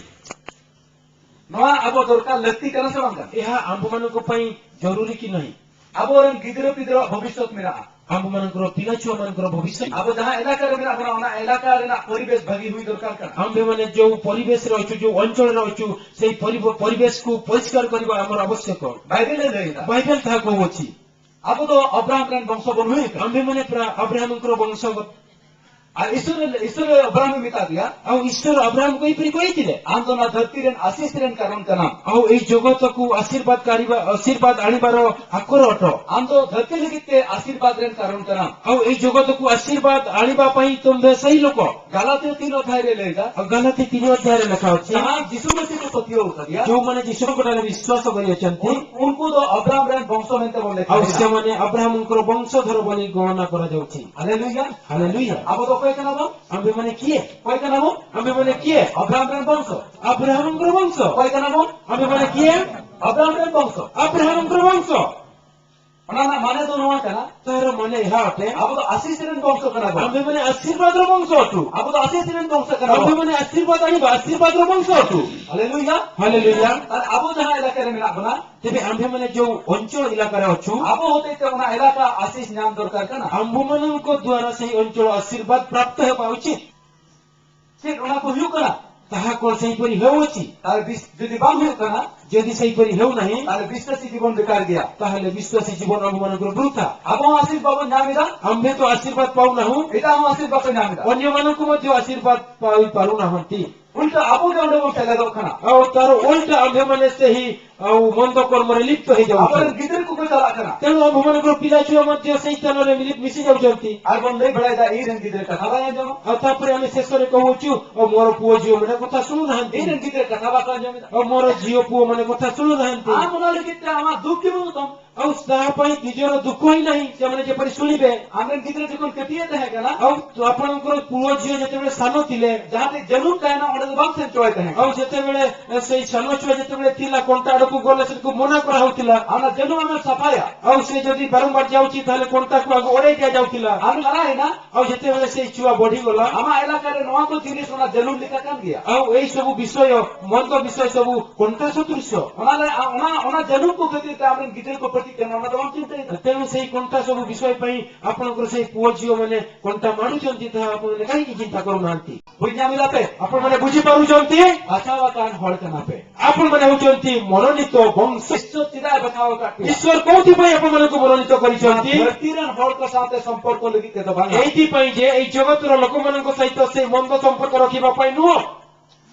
ᱱᱚᱣᱟ ᱟᱵᱚ ᱫᱚᱨᱠᱟᱨ ᱞᱟᱹᱠᱛᱤ ᱠᱟᱱᱟ ᱥᱮ ᱵᱟᱝ ᱠᱟᱱᱟ? ᱮᱦᱟ ᱟᱢᱵᱚ ᱢᱟᱱᱚ ᱠᱚ ᱯᱟᱭ ᱡᱚᱨᱩᱨᱤ ᱠᱤ ᱱᱟᱦᱤ? ᱟᱵᱚᱨᱮᱱ ᱜᱤᱫᱽᱨᱟᱹ ᱯᱤᱫᱽᱨᱟᱹᱣᱟᱜ ᱵᱷᱚᱵᱤᱥᱥᱚᱛ ᱢᱮᱱᱟᱜᱼᱟ᱾ ᱟᱢᱵᱚ ᱢᱟᱱᱠᱨᱚ ᱯᱤᱞᱟᱪᱩᱣᱟ ᱢᱟᱱᱠᱨᱚ ᱵᱷᱚᱵᱤᱥᱥᱚᱛ᱾ ᱟᱵᱚ ᱡᱟᱦᱟᱸ ᱮᱞᱟᱠᱟ ᱨᱮ ᱢᱮᱱᱟᱜ ᱵᱚᱱᱟ, ᱚᱱᱟ ᱮᱞᱟᱠᱟ ᱨᱮᱱᱟᱜ ᱯᱚᱨᱤᱵᱮᱥ ᱵᱷᱟᱹᱜᱤ ᱦᱩᱭ ᱫᱚᱨᱠᱟᱨ ᱠᱟᱱᱟ᱾ ᱟᱢᱵᱮ ᱢᱟᱱᱮ ᱡᱚ ᱯᱚᱨᱤᱵᱮᱥ ᱨᱮ ᱚᱪᱩ, ᱡᱚ ᱚᱧᱪᱚᱞ ᱨᱮ ᱚᱪᱩ, ᱥᱮᱭ ᱯᱚᱨᱤᱵᱚ-, ᱯᱚᱨᱤᱵᱮᱥ ᱠᱚ ᱯᱚᱨᱤᱥᱠᱟᱨ ᱠᱚᱨᱤᱵᱟ ᱟᱢᱟᱨ ᱟᱵᱚᱥᱭᱚᱠ᱾ ᱵᱟᱭᱵᱮᱞ ᱮ ᱞᱟᱹᱭ ᱮᱫᱟ᱾ ᱵᱟᱭᱵᱮᱞ ᱛᱟᱦᱟ ᱠᱚ ᱚᱪᱤ᱾ ᱟᱵᱚ ᱫᱚ ᱟᱵᱨᱟᱦᱟᱢ ᱨᱮᱱ ᱵᱚᱝᱥᱚ ᱵᱚᱱ ᱦᱩᱭ ᱟᱠᱟᱱᱟ᱾ ᱟᱢᱵᱮ ᱢᱟᱱᱮ ᱯᱨᱟ-, ᱟᱵᱨᱟᱦᱟᱢ ᱩᱱᱠᱨᱚ ᱵᱚᱝᱥᱚ᱾ ᱟᱨ ᱤᱥᱚᱨ, ᱤᱥᱚᱨ ᱟᱵᱨᱟᱦᱟᱢ ᱢᱮᱛᱟ ᱫᱮᱭᱟ᱾ ᱟᱣ ᱤᱥᱚᱨ ᱟᱵᱨᱟᱦᱟᱢ ᱠᱚ ᱤᱯᱤᱨᱤ ᱠᱚ ᱤᱛᱤᱞᱮ᱾ ᱟᱢ ᱫᱚ ᱚᱱᱟ ᱫᱷᱟᱹᱨᱛᱤ ᱨᱮᱱ ᱟᱥᱤᱥ ᱨᱮᱱ ᱠᱟᱨᱚᱱ ᱠᱟᱱᱟᱢ᱾ ᱟᱣ ᱮᱭ ᱡᱚᱜᱚᱛ ᱠᱚ ᱟᱥᱤᱨᱵᱟᱫ ᱠᱟᱨᱤᱵᱟ, ᱟᱥᱤᱨᱵᱟᱫ ᱟᱬᱤᱵᱟᱨᱚ ᱟᱠᱚᱨ ᱚᱴᱚ᱾ ᱟᱢ ᱫᱚ ᱫᱷᱟᱹᱨᱛᱤ ᱞᱟᱹᱜᱤᱫ ᱛᱮ ᱟᱥᱤᱨᱵᱟᱫ ᱨᱮᱱ ᱠᱟᱨᱚᱱ ᱠᱟᱱᱟᱢ᱾ ᱟᱣ ᱮᱭ ᱡᱚᱜᱚᱛ ᱠᱚ ᱟᱥᱤᱨᱵᱟᱫ ᱟᱬᱤᱵᱟ ᱯᱟᱦᱤ ᱛᱚᱢᱵᱮ ᱥᱟᱦᱤ ᱞᱚᱠᱚ᱾ ᱜᱟᱞᱟᱛᱤᱭᱚ ᱛᱤᱱ ᱚᱫᱷᱭᱟᱭ ᱨᱮ ᱞᱟᱹᱭ ᱮᱫᱟ᱾ ᱟᱣ ᱜᱟᱞᱟᱛᱤ ᱛᱤᱱ ᱚᱫᱷᱭᱟᱭ ᱨᱮ ᱞᱮᱠᱷᱟ ᱚᱪᱷᱮ᱾ ᱡᱟᱦᱟᱸ ᱡᱤᱥᱩ ᱢᱟᱹᱥᱤ ᱠᱚ ᱯᱟᱹᱛᱭᱟᱹᱣ ᱟᱠᱟᱫᱮᱭᱟ᱾ ଯେଉଁମାନେ ଯୀଶୁଙ୍କ ନାଁରେ ବିଶ୍ୱାସ କରିଅଛନ୍ତି। ᱩᱱ-, ᱩᱱᱠᱩ ᱫᱚ ᱟᱵᱨᱟᱦᱟᱢ ᱨᱮᱱ ᱵᱚᱝᱥᱚ ᱢᱮᱱᱛᱮ ᱵᱚᱱ ᱞᱮᱠᱷᱟ ଆଉ ଏଇଟା। ସେମାନେ ଆବ୍ରାହାମଙ୍କର ବଂଶଧର ବୋଲି ଗଣନା କରାଯାଉଛି। ହାଲେଲୁୟା। ହାଲେଲୁୟା। ᱟᱵᱚ ᱫᱚ ᱚᱠᱚᱭ ᱠᱟᱱᱟ ᱵᱚᱱ? ᱟମ୍ଭେମାନେ କିଏ? ᱚᱠᱚᱭ ᱠᱟᱱᱟ ᱵᱚᱱ? ᱟମ୍ଭᱮମାନେ କିଏ? ᱟᱵᱨᱟᱦᱟᱢ ᱨᱮᱱ ᱵᱚᱝᱥᱚ᱾ ᱟᱵᱨᱟᱦᱟᱢଙ୍କର ବଂଶ। ᱚᱠᱚᱭ ᱠᱟᱱᱟ ᱵᱚᱱ? ᱟମ୍ଭᱮମାନେ କିଏ? ᱟᱵᱨᱟᱦᱟᱢ ᱨᱮᱱ ᱵᱚᱝᱥᱚ᱾ ᱟᱵᱨᱟᱦᱟᱢଙ୍କର ବଂଶ। ᱚᱱᱟ ᱨᱮᱱᱟᱜ ᱢᱟᱱᱮ ᱫᱚ ᱱᱚᱣᱟ ᱠᱟᱱᱟ᱾ ତାହାର ମାନେ ଏହା ଅଟେ। ᱟᱵᱚ ᱫᱚ ᱟᱥᱤᱥ ᱨᱮᱱ ᱵᱚᱝᱥᱚ ᱠᱟᱱᱟ ᱵᱚᱱ᱾ ᱟମ୍ଭᱮମାନେ ଆଶୀର୍ବାଦର ବଂଶ ଅଟୁ। ᱟᱵᱚ ᱫᱚ ᱟᱥᱤᱥ ᱨᱮᱱ ᱵᱚᱝᱥᱚ ᱠᱟᱱᱟ ᱵᱚᱱ᱾ ଆମ୍ଭେମାନେ ଆଶୀର୍ବାଦ ଆଣିବା, ଆଶୀର୍ବାଦର ବଂଶ ଅଟୁ। ହାଲେଲୁୟା। ହାଲେଲୁୟା। ᱟᱨ ᱟᱵᱚ ᱡᱟᱦᱟᱸ ᱮᱞᱟᱠᱟ ᱨᱮ ᱢᱮᱱᱟᱜ ᱵᱚᱱᱟ, ତେବେ ଆମ୍ଭେମାନେ ଯେଉଁ ଅଞ୍ଚଳ ଇଲାକାରେ ଅଛୁ, ᱟᱵᱚ ᱦᱚᱛᱮᱡ ᱛᱮ ᱚᱱᱟ ᱮᱞᱟᱠᱟ ᱟᱥᱤᱥ ᱧᱟᱢ ᱫᱚᱨᱠᱟᱨ ᱠᱟᱱᱟ᱾ ଆମ୍ଭମାନଙ୍କ ଦ୍ୱାରା ସେହି ଅଞ୍ଚଳ ଆଶୀର୍ବାଦ ପ୍ରାପ୍ତ ହେବା ଉଚିତ। ᱪᱮᱫ ᱚᱱᱟ ᱠᱚ ᱦᱩᱭᱩᱜ ᱠᱟᱱᱟ? ତାହା କ'ଣ ସେହିପରି ହେଉଅଛି? ᱟᱨ ᱵᱤᱥ-, ᱡᱩᱫᱤ ᱵᱟᱝ ᱦᱩᱭᱩᱜ ᱠᱟᱱᱟ, ଯଦି ସେହିପରି ହେଉନାହିଁ, ᱛᱟᱦᱞᱮ ᱵᱤᱥᱣᱟᱥᱤ ᱡᱤᱵᱚᱱ ᱵᱮᱠᱟᱨ ᱜᱮᱭᱟ᱾ ତାହେଲେ ବିଶ୍ୱାସୀ ଜୀବନ ଆମ୍ଭମାନଙ୍କର ବୃଥା। ᱟᱵᱚ ᱦᱚᱸ ᱟᱥᱤᱥ ᱵᱟᱵᱚᱱ ᱧᱟᱢ ᱮᱫᱟ, ଆମ୍ଭେ ତ ଆଶୀର୍ବାଦ ପାଉନାହୁଁ, ᱮᱴᱟᱜ ᱦᱚᱸ ᱟᱥᱤᱥ ᱵᱟᱠᱚ ᱧᱟᱢ ᱮᱫᱟ। ଅନ୍ୟମାନଙ୍କୁ ମଧ୍ୟ ଆଶୀର୍ବାଦ ପାଇପାରୁନାହାନ୍ତି। ᱩᱞᱴᱟ ᱟᱵᱚ ᱜᱮ ᱚᱸᱰᱮ ᱵᱚᱱ ᱥᱮᱞᱮᱫᱚᱜ ᱠᱟᱱᱟ। ଆଉ ତାର ଓଲଟା ଆମ୍ଭେମାନେ ସେହି ଆଉ ମନ୍ଦ କର୍ମରେ ଲିପ୍ତ ହେଇଯାଉଛୁ। ᱟᱵᱚᱨᱮᱱ ᱜᱤᱫᱽᱨᱟᱹ ᱠᱚᱠᱚ ᱪᱟᱞᱟᱜ ᱠᱟᱱᱟ। ତେଣୁ ଆମ୍ଭମାନଙ୍କର ପିଲାଛୁଆ ମଧ୍ୟ ସେହି ସ୍ଥାନରେ ମିଳି-, ମିଶି ଯାଉଛନ୍ତି। ᱟᱨ ᱵᱚᱱ ᱞᱟᱹᱭ ᱵᱟᱲᱟᱭᱮᱫᱟ, "ᱤᱧ ᱨᱮᱱ ᱜᱤᱫᱽᱨᱟᱹ ᱠᱟᱛᱷᱟ ᱵᱟᱭ ᱟᱸᱡᱚᱢᱟ।" ଆଉ ତାପରେ ଆମେ ଶେଷରେ କହୁଅଛୁ, "ଆଉ ମୋର ପୁଅ ଝିଅମାନେ କଥା ଶୁଣୁନାହାନ୍ତି।" ᱤᱧ ᱨᱮᱱ ᱜᱤᱫᱽᱨᱟᱹ ᱠᱟᱛᱷᱟ ᱵᱟᱠᱚ ᱟᱸᱡᱚᱢ ᱮᱫᱟ। ଆଉ ମୋର ଝିଅ ପୁଅମାନେ କଥା ଶୁଣୁନାହାନ୍ତି। ᱟᱢ ᱚᱱᱟ ᱞᱟᱹᱜᱤᱫ ᱛᱮ ᱟᱢᱟᱜ ᱫᱩᱠ ᱜᱮ ᱵᱟᱹᱱᱩᱜ ᱛᱟᱢ। ଆଉ ତାହା ପାଇଁ ନିଜର ଦୁଃଖ ହିଁ ନାହିଁ, ସେମାନେ ଯେପରି ଶୁଣିବେ। ᱟᱢ ᱨᱮᱱ ᱜᱤᱫᱽᱨᱟᱹ ᱡᱚᱠᱷᱚᱱ ᱠᱟᱹᱴᱤᱡ ᱮ ᱛᱟᱦᱮᱸ ᱠᱟᱱᱟ, ଆଉ ଆପଣଙ୍କର ପୁଅ ଝିଅ ଯେତେବେଳେ ସାନ ଥିଲେ, ᱡᱟᱦᱟᱸ ᱴᱷᱮᱱ ᱡᱟᱹᱱᱩᱢ ᱛᱟᱦᱮᱱᱟ, ᱚᱸᱰᱮ ᱫᱚ ᱵᱟᱢ ᱥᱮᱱ ᱦᱚᱪᱚᱣᱟᱭ ᱛᱟᱦᱮᱸ ᱠᱟᱱᱟ। ଆଉ ଯେତେବେଳେ, ଏ, ସେଇ ସାନ ଛୁଆ ଯେତେବେଳେ ଥିଲା, କଣ୍ଟା ଆଡ଼କୁ ଗଲେ ସେଟାକୁ ମନା କରାହଉଥିଲା। ᱟᱢ ᱚᱱᱟ ᱡᱟᱹᱱᱩᱢ ᱟᱢᱮᱢ ᱥᱟᱯᱷᱟᱭᱟ। ଆଉ ସେ ଯଦି ବାରମ୍ବାର ଯାଉଛି, ତାହେଲେ କଣ୍ଟାକୁ ଆଗ ଅଡ଼େଇ ଦିଆଯାଉଥିଲା। ᱟᱢ ᱦᱟᱨᱟᱭᱮᱱᱟ। ଆଉ ଯେତେବେଳେ ସେଇ ଛୁଆ ବଢ଼ିଗଲା, ᱟᱢᱟᱜ ᱮᱞᱟᱠᱟ ᱨᱮ ᱱᱚᱣᱟ ᱠᱚ ᱡᱤᱱᱤᱥ ᱚᱱᱟ ᱡᱟᱹᱱᱩᱢ ᱞᱮᱠᱟ ᱠᱟᱱ ᱜᱮᱭᱟ। ଆଉ ଏଇ ସବୁ ବିଷୟ, ମନ୍ଦ ବିଷୟ ସବୁ କଣ୍ଟା ସଦୃଶ। ᱚᱱᱟ ᱞᱮ-, ᱟ-, ᱚᱱᱟ, ᱚᱱᱟ ᱡᱟᱹᱱᱩᱢ ᱠᱚ ᱠᱷᱟᱹᱛᱤᱨ ᱛᱮ ᱟᱢᱨᱮᱱ ᱜᱤᱫᱽᱨᱟᱹ ᱠᱚ ᱚᱱᱟ ᱫᱚ ᱵᱟᱢ ᱪᱤᱱᱛᱟᱹᱭᱮᱫᱟ᱾ ତେଣୁ ସେଇ କଣ୍ଟା ସବୁ ବିଷୟ ପାଇଁ ଆପଣଙ୍କର ସେଇ ପୁଅ ଝିଅମାନେ କଣ୍ଟା ମାଡ଼ୁଛନ୍ତି, ତାହା ଆପଣମାନେ କାହିଁକି ଚିନ୍ତା କରୁନାହାନ୍ତି? ବୁଝିପାରିଲା ପେ? ଆପଣମାନେ ବୁଝିପାରୁଛନ୍ତି? ᱵᱟᱪᱷᱟᱣ ᱟᱠᱟᱱ ᱦᱚᱲ ᱠᱟᱱᱟ ᱯᱮ᱾ ଆପଣମାନେ ହେଉଛନ୍ତି ମନୋନୀତ ବଂଶ। ଈଶ୍ୱର ᱪᱮᱫᱟᱜ ᱵᱟᱪᱷᱟᱣ ᱟᱠᱟᱫ ᱯᱮᱭᱟ? ঈশ্বର କୋଉଥିପାଇଁ ଆପଣମାନଙ୍କୁ ମନୋନୀତ କରିଛନ୍ତି? ᱫᱷᱟᱹᱨᱛᱤ ᱨᱮᱱ ᱦᱚᱲ ᱠᱚ ᱥᱟᱶᱛᱮ ᱥᱚᱢᱯᱚᱨᱠᱚ ᱞᱟᱹᱜᱤᱫ ᱛᱮᱫᱚ ᱵᱟᱝᱟ᱾ ଏଇଥିପାଇଁ ଯେ ଏଇ ଜଗତର ଲୋକମାନଙ୍କ ସହିତ ସେଇ ମନ୍ଦ ସମ୍ପର୍କ ରଖିବା ପାଇଁ ନୁହଁ।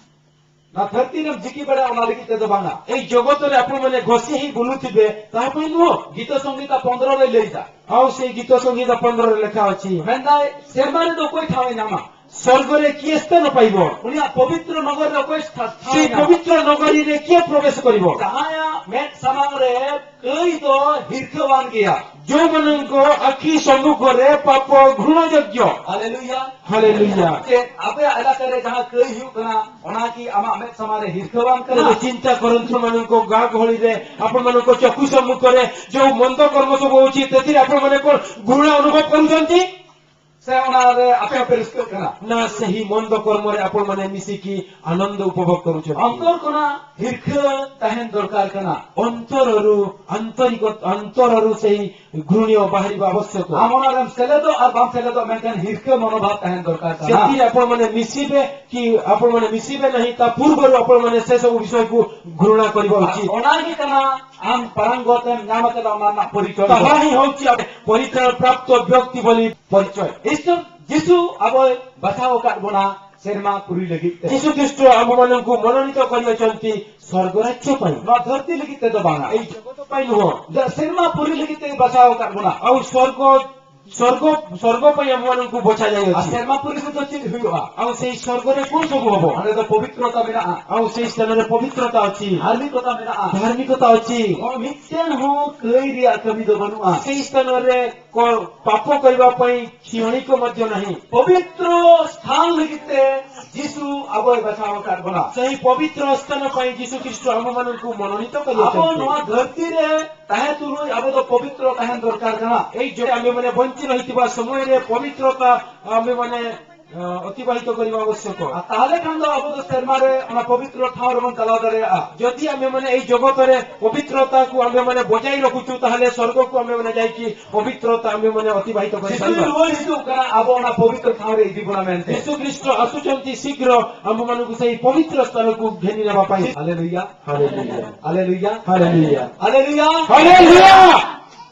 ᱱᱚᱣᱟ ᱫᱷᱟᱹᱨᱛᱤ ᱨᱮᱢ ᱡᱤᱠᱤ ᱵᱟᱲᱟᱭᱟ, ᱚᱱᱟ ᱞᱟᱹᱜᱤᱫ ᱛᱮᱫᱚ ᱵᱟᱝᱟ᱾ ଏଇ ଜଗତରେ ଆପଣମାନେ ଘଷି ହେଇ ବୁଲୁଥିବେ, ତାହା ପାଇଁ ନୁହଁ। ᱜᱤᱛᱟᱹ ᱥᱚᱝᱦᱤᱛᱟ ᱯᱚᱱᱫᱽᱨᱚ ᱨᱮ ᱞᱟᱹᱭᱫᱟ᱾ ଆଉ ସେଇ ଗୀତ ସଂହିତା ପନ୍ଦରରେ ଲେଖା ଅଛି, ᱢᱮᱱᱫᱟᱭ, ᱥᱮᱨᱢᱟ ᱨᱮᱫᱚ ᱚᱠᱚᱭ ᱴᱷᱟᱶ ᱮ ᱧᱟᱢᱟ? ସ୍ୱର୍ଗରେ କିଏ ସ୍ଥାନ ପାଇବ? ᱩᱱᱤᱭᱟᱜ ᱯᱚᱵᱤᱛᱨᱚ ᱱᱚᱜᱚᱨ ᱨᱮ ᱚᱠᱚᱭ ᱴᱷᱟ-, ᱴᱷᱟᱶ ᱮ ସେଇ ᱧᱟᱢᱟ? ପବିତ୍ର ନଗରୀରେ କିଏ ପ୍ରବେଶ କରିବ? ᱡᱟᱦᱟᱸᱭᱟᱜ ᱢᱮᱫ ᱥᱟᱢᱟᱝ ᱨᱮ ᱠᱟᱹᱭ ᱫᱚ ᱦᱤᱨᱠᱷᱟᱹᱣᱟᱱ ᱜᱮᱭᱟ। ଯେଉଁମାନଙ୍କ ଆଖି ସମ୍ମୁଖରେ ପାପ ଘୃଣାଯୋଗ୍ୟ। ହାଲେଲୁୟା। ହାଲେଲୁୟା। ᱪᱮᱫ ᱟᱯᱮᱭᱟᱜ ᱮᱞᱟᱠᱟ ᱨᱮ ᱡᱟᱦᱟᱸ ᱠᱟᱹᱭ ᱦᱩᱭᱩᱜ ᱠᱟᱱᱟ, ᱚᱱᱟ ᱠᱤ ᱟᱢᱟᱜ ᱢᱮᱫ ᱥᱟᱢᱟᱝ ᱨᱮ ᱦᱤᱨᱠᱷᱟᱹᱣᱟᱱ ᱠᱟᱱᱟ? ତେବେ ଚିନ୍ତା କରନ୍ତୁ, ମାନଙ୍କ ଗାଁ ଗହଳିରେ, ଆପଣମାନଙ୍କ ଚକ୍ଷୁ ସମ୍ମୁଖରେ ଯେଉଁ ମନ୍ଦ କର୍ମ ସବୁ ହଉଛି, ସେଥିରେ ଆପଣମାନେ କ'ଣ ଘୃଣା ଅନୁଭବ କରୁଛନ୍ତି? ସେ ᱚᱱᱟᱨᱮ ᱟᱯᱮ ᱦᱚᱸᱯᱮ ᱨᱟᱹᱥᱠᱟᱹᱜ ᱠᱟᱱᱟ? ନା, ସେହି ମନ୍ଦ କର୍ମରେ ଆପଣମାନେ ମିଶିକି ଆନନ୍ଦ ଉପଭୋଗ କରୁଛନ୍ତି। ᱚᱱᱛᱚᱨ ᱠᱷᱚᱱᱟᱜ ᱦᱤᱨᱠᱷᱟᱹ ᱛᱟᱦᱮᱱ ᱫᱚᱨᱠᱟᱨ ᱠᱟᱱᱟ। ଅନ୍ତରରୁ, ଆନ୍ତରିକ, ଅନ୍ତରରୁ ସେହି ଘୃଣ୍ୟ ବାହାରିବା ଆବଶ୍ୟକ। ᱟᱢ ᱚᱱᱟᱨᱮᱢ ᱥᱮᱞᱮᱫᱚᱜ ᱟᱨ ᱵᱟᱢ ᱥᱮᱞᱮᱫᱚᱜ, ᱢᱮᱱᱠᱷᱟᱱ ᱦᱤᱨᱠᱷᱟᱹ ᱢᱚᱱᱳᱵᱷᱟᱵ ᱛᱟᱦᱮᱱ ᱫᱚᱨᱠᱟᱨ ᱠᱟᱱᱟ। ସେଥିରେ ଆପଣମାନେ ମିଶିବେ କି ଆପଣମାନେ ମିଶିବେ ନାହିଁ, ତା ପୂର୍ବରୁ ଆପଣମାନେ ସେସବୁ ବିଷୟକୁ ଘୃଣା କରିବା ᱟᱨ ᱩଚିତ। ᱚᱱᱟᱜᱮ ᱠᱟᱱᱟ ᱟᱢ ᱯᱟᱨᱟᱝᱜᱚᱛ ᱮᱢ ᱧᱟᱢ ᱟᱠᱟᱫᱟ, ᱚᱱᱟ ᱨᱮᱱᱟᱜ ᱯᱚᱨᱤᱪᱚᱭ ᱫᱚ। ତାହା ହିଁ ହେଉଛି ଆମେ ପରିତ୍ରାଣ ପ୍ରାପ୍ତ ବ୍ୟକ୍ତି ବୋଲି ପରିଚୟ। ଈଶ୍ୱର ଯୀଶୁ ᱟᱵᱚᱭ ᱵᱟᱪᱷᱟᱣ ᱟᱠᱟᱫ ᱵᱚᱱᱟ ᱥᱮᱨᱢᱟ ᱯᱩᱨᱤ ᱞᱟᱹᱜᱤᱫ ᱛᱮ। ଯୀଶୁ ଖ୍ରୀଷ୍ଟ ଆମମାନଙ୍କୁ ମନୋନୀତ କରିଅଛନ୍ତି ସ୍ୱର୍ଗରାଜ୍ୟ ପାଇଁ। ᱱᱚᱣᱟ ᱫᱷᱟᱹᱨᱛᱤ ᱞᱟᱹᱜᱤᱫ ᱛᱮᱫᱚ ᱵᱟᱝᱟ। ଏଇ ଜଗତ ପାଇଁ ନୁହଁ। ᱫᱟ-, ᱥᱮᱨᱢᱟ ᱯᱩᱨᱤ ᱞᱟᱹᱜᱤᱫ ᱛᱮ ᱵᱟᱪᱷᱟᱣ ᱟᱠᱟᱫ ᱵᱚᱱᱟ। ଆଉ ସ୍ୱର୍ଗ, ସ୍ୱର୍ଗ, ସ୍ୱର୍ଗ ପାଇଁ ଆମମାନଙ୍କୁ ବଛା ᱟᱨ ଯାଇଅଛି। ᱥᱮᱨᱢᱟ ᱯᱩᱨᱤ ᱨᱮᱫᱚ ᱪᱮᱫ ᱦᱩᱭᱩᱜᱼᱟ? ଆଉ ସେଇ ସ୍ୱର୍ଗରେ କ'ଣ ସବୁ ହବ? ᱚᱸᱰᱮ ᱫᱚ ᱯᱚᱵᱤᱛᱨᱚᱛᱟ ᱢᱮᱱᱟᱜᱼᱟ। ଆଉ ସେଇ ସ୍ଥାନରେ ପବିତ୍ରତା ଅଛି, ଧାର୍ମିକତା ମେᱱᱟᱜᱼᱟ। ଧାର୍ମିକତା ଅଛି। ᱢᱤᱫᱴᱮᱱ ᱦᱚᱸ ᱠᱟᱹᱭ ᱨᱮᱭᱟᱜ ᱠᱟᱹᱢᱤ ᱫᱚ ᱵᱟᱹᱱᱩᱜᱼᱟ। ସେଇ ସ୍ଥାନରେ କ-, ପାପ କରିବା ପାଇଁ କ୍ଷଣିକ ମଧ୍ୟ ନାହିଁ। ᱯᱚᱵᱤᱛᱨᱚ ᱥᱛᱷᱟᱱ ᱞᱟᱹᱜᱤᱫ ᱛᱮ ᱡᱤᱥᱩ ᱟᱵᱚᱭ ᱵᱟᱪᱷᱟᱣ ᱟᱠᱟᱫ ᱵᱚᱱᱟ। ସେହି ପବିତ୍ର ସ୍ଥାନ ପାଇଁ ଯୀଶୁ ଖ୍ରୀଷ୍ଟ ଆମମାନଙ୍କୁ ମନୋନୀତ ᱟᱵᱚ କରିଛନ୍ତି। ᱱᱚᱣᱟ ᱫᱷᱟᱹᱨᱛᱤ ᱨᱮ ᱛᱟᱦᱮᱸ ᱛᱩᱞᱩᱡ ᱟᱵᱚ ᱫᱚ ᱯᱚᱵᱤᱛᱨᱚ ᱛᱟᱦᱮᱸᱱ ᱫᱚᱨᱠᱟᱨ ᱠᱟᱱᱟ। ଏଇ ଯୋଉ ଆମେମାନେ ବଞ୍ଚି ରହିଥିବା ସମୟରେ ପବିତ୍ରତା ଆମେମାନେ ଅ, ଅତିବାହିତ କରିବା ଆବଶ୍ୟକ। ᱟᱨ ᱛᱟᱦᱚᱞᱮ ᱠᱷᱟᱱ ᱫᱚ ᱟᱵᱚ ᱫᱚ ᱥᱮᱨᱢᱟ ᱨᱮ ᱚᱱᱟ ᱯᱚᱵᱤᱛᱨᱚ ᱴᱷᱟᱶ ᱨᱮᱵᱚᱱ ᱪᱟᱞᱟᱣ ᱫᱟᱲᱮᱭᱟᱜᱼᱟ᱾ ଯଦି ଆମେମାନେ ଏଇ ଜଗତରେ ପବିତ୍ରତାକୁ ଆମେମାନେ ବଜାଇ ରଖୁଛୁ, ତାହେଲେ ସ୍ୱର୍ଗକୁ ଆମେମାନେ ଯାଇକି ପବିତ୍ରତା ଆମେମାନେ ଅତିବାହିତ କରିପାରିବା। ᱡᱤᱥᱩ ᱨᱩᱣᱟᱹᱲ ᱦᱤᱡᱩᱜ ᱠᱟᱱᱟ, ᱟᱵᱚ ᱚᱱᱟ ᱯᱚᱵᱤᱛᱨᱚ ᱴᱷᱟᱶ ᱨᱮ ᱤᱫᱤ ᱵᱚᱱᱟ ᱢᱮᱱᱛᱮ। ଯୀଶୁ ଖ୍ରୀଷ୍ଟ ଆସୁଛନ୍ତି ଶୀଘ୍ର ଆମମାନଙ୍କୁ ସେହି ପବିତ୍ର ସ୍ଥାନକୁ ଘେନି ନେବା ପାଇଁ। Hallelujah. Hallelujah. Hallelujah. Hallelujah. Hallelujah. Hallelujah.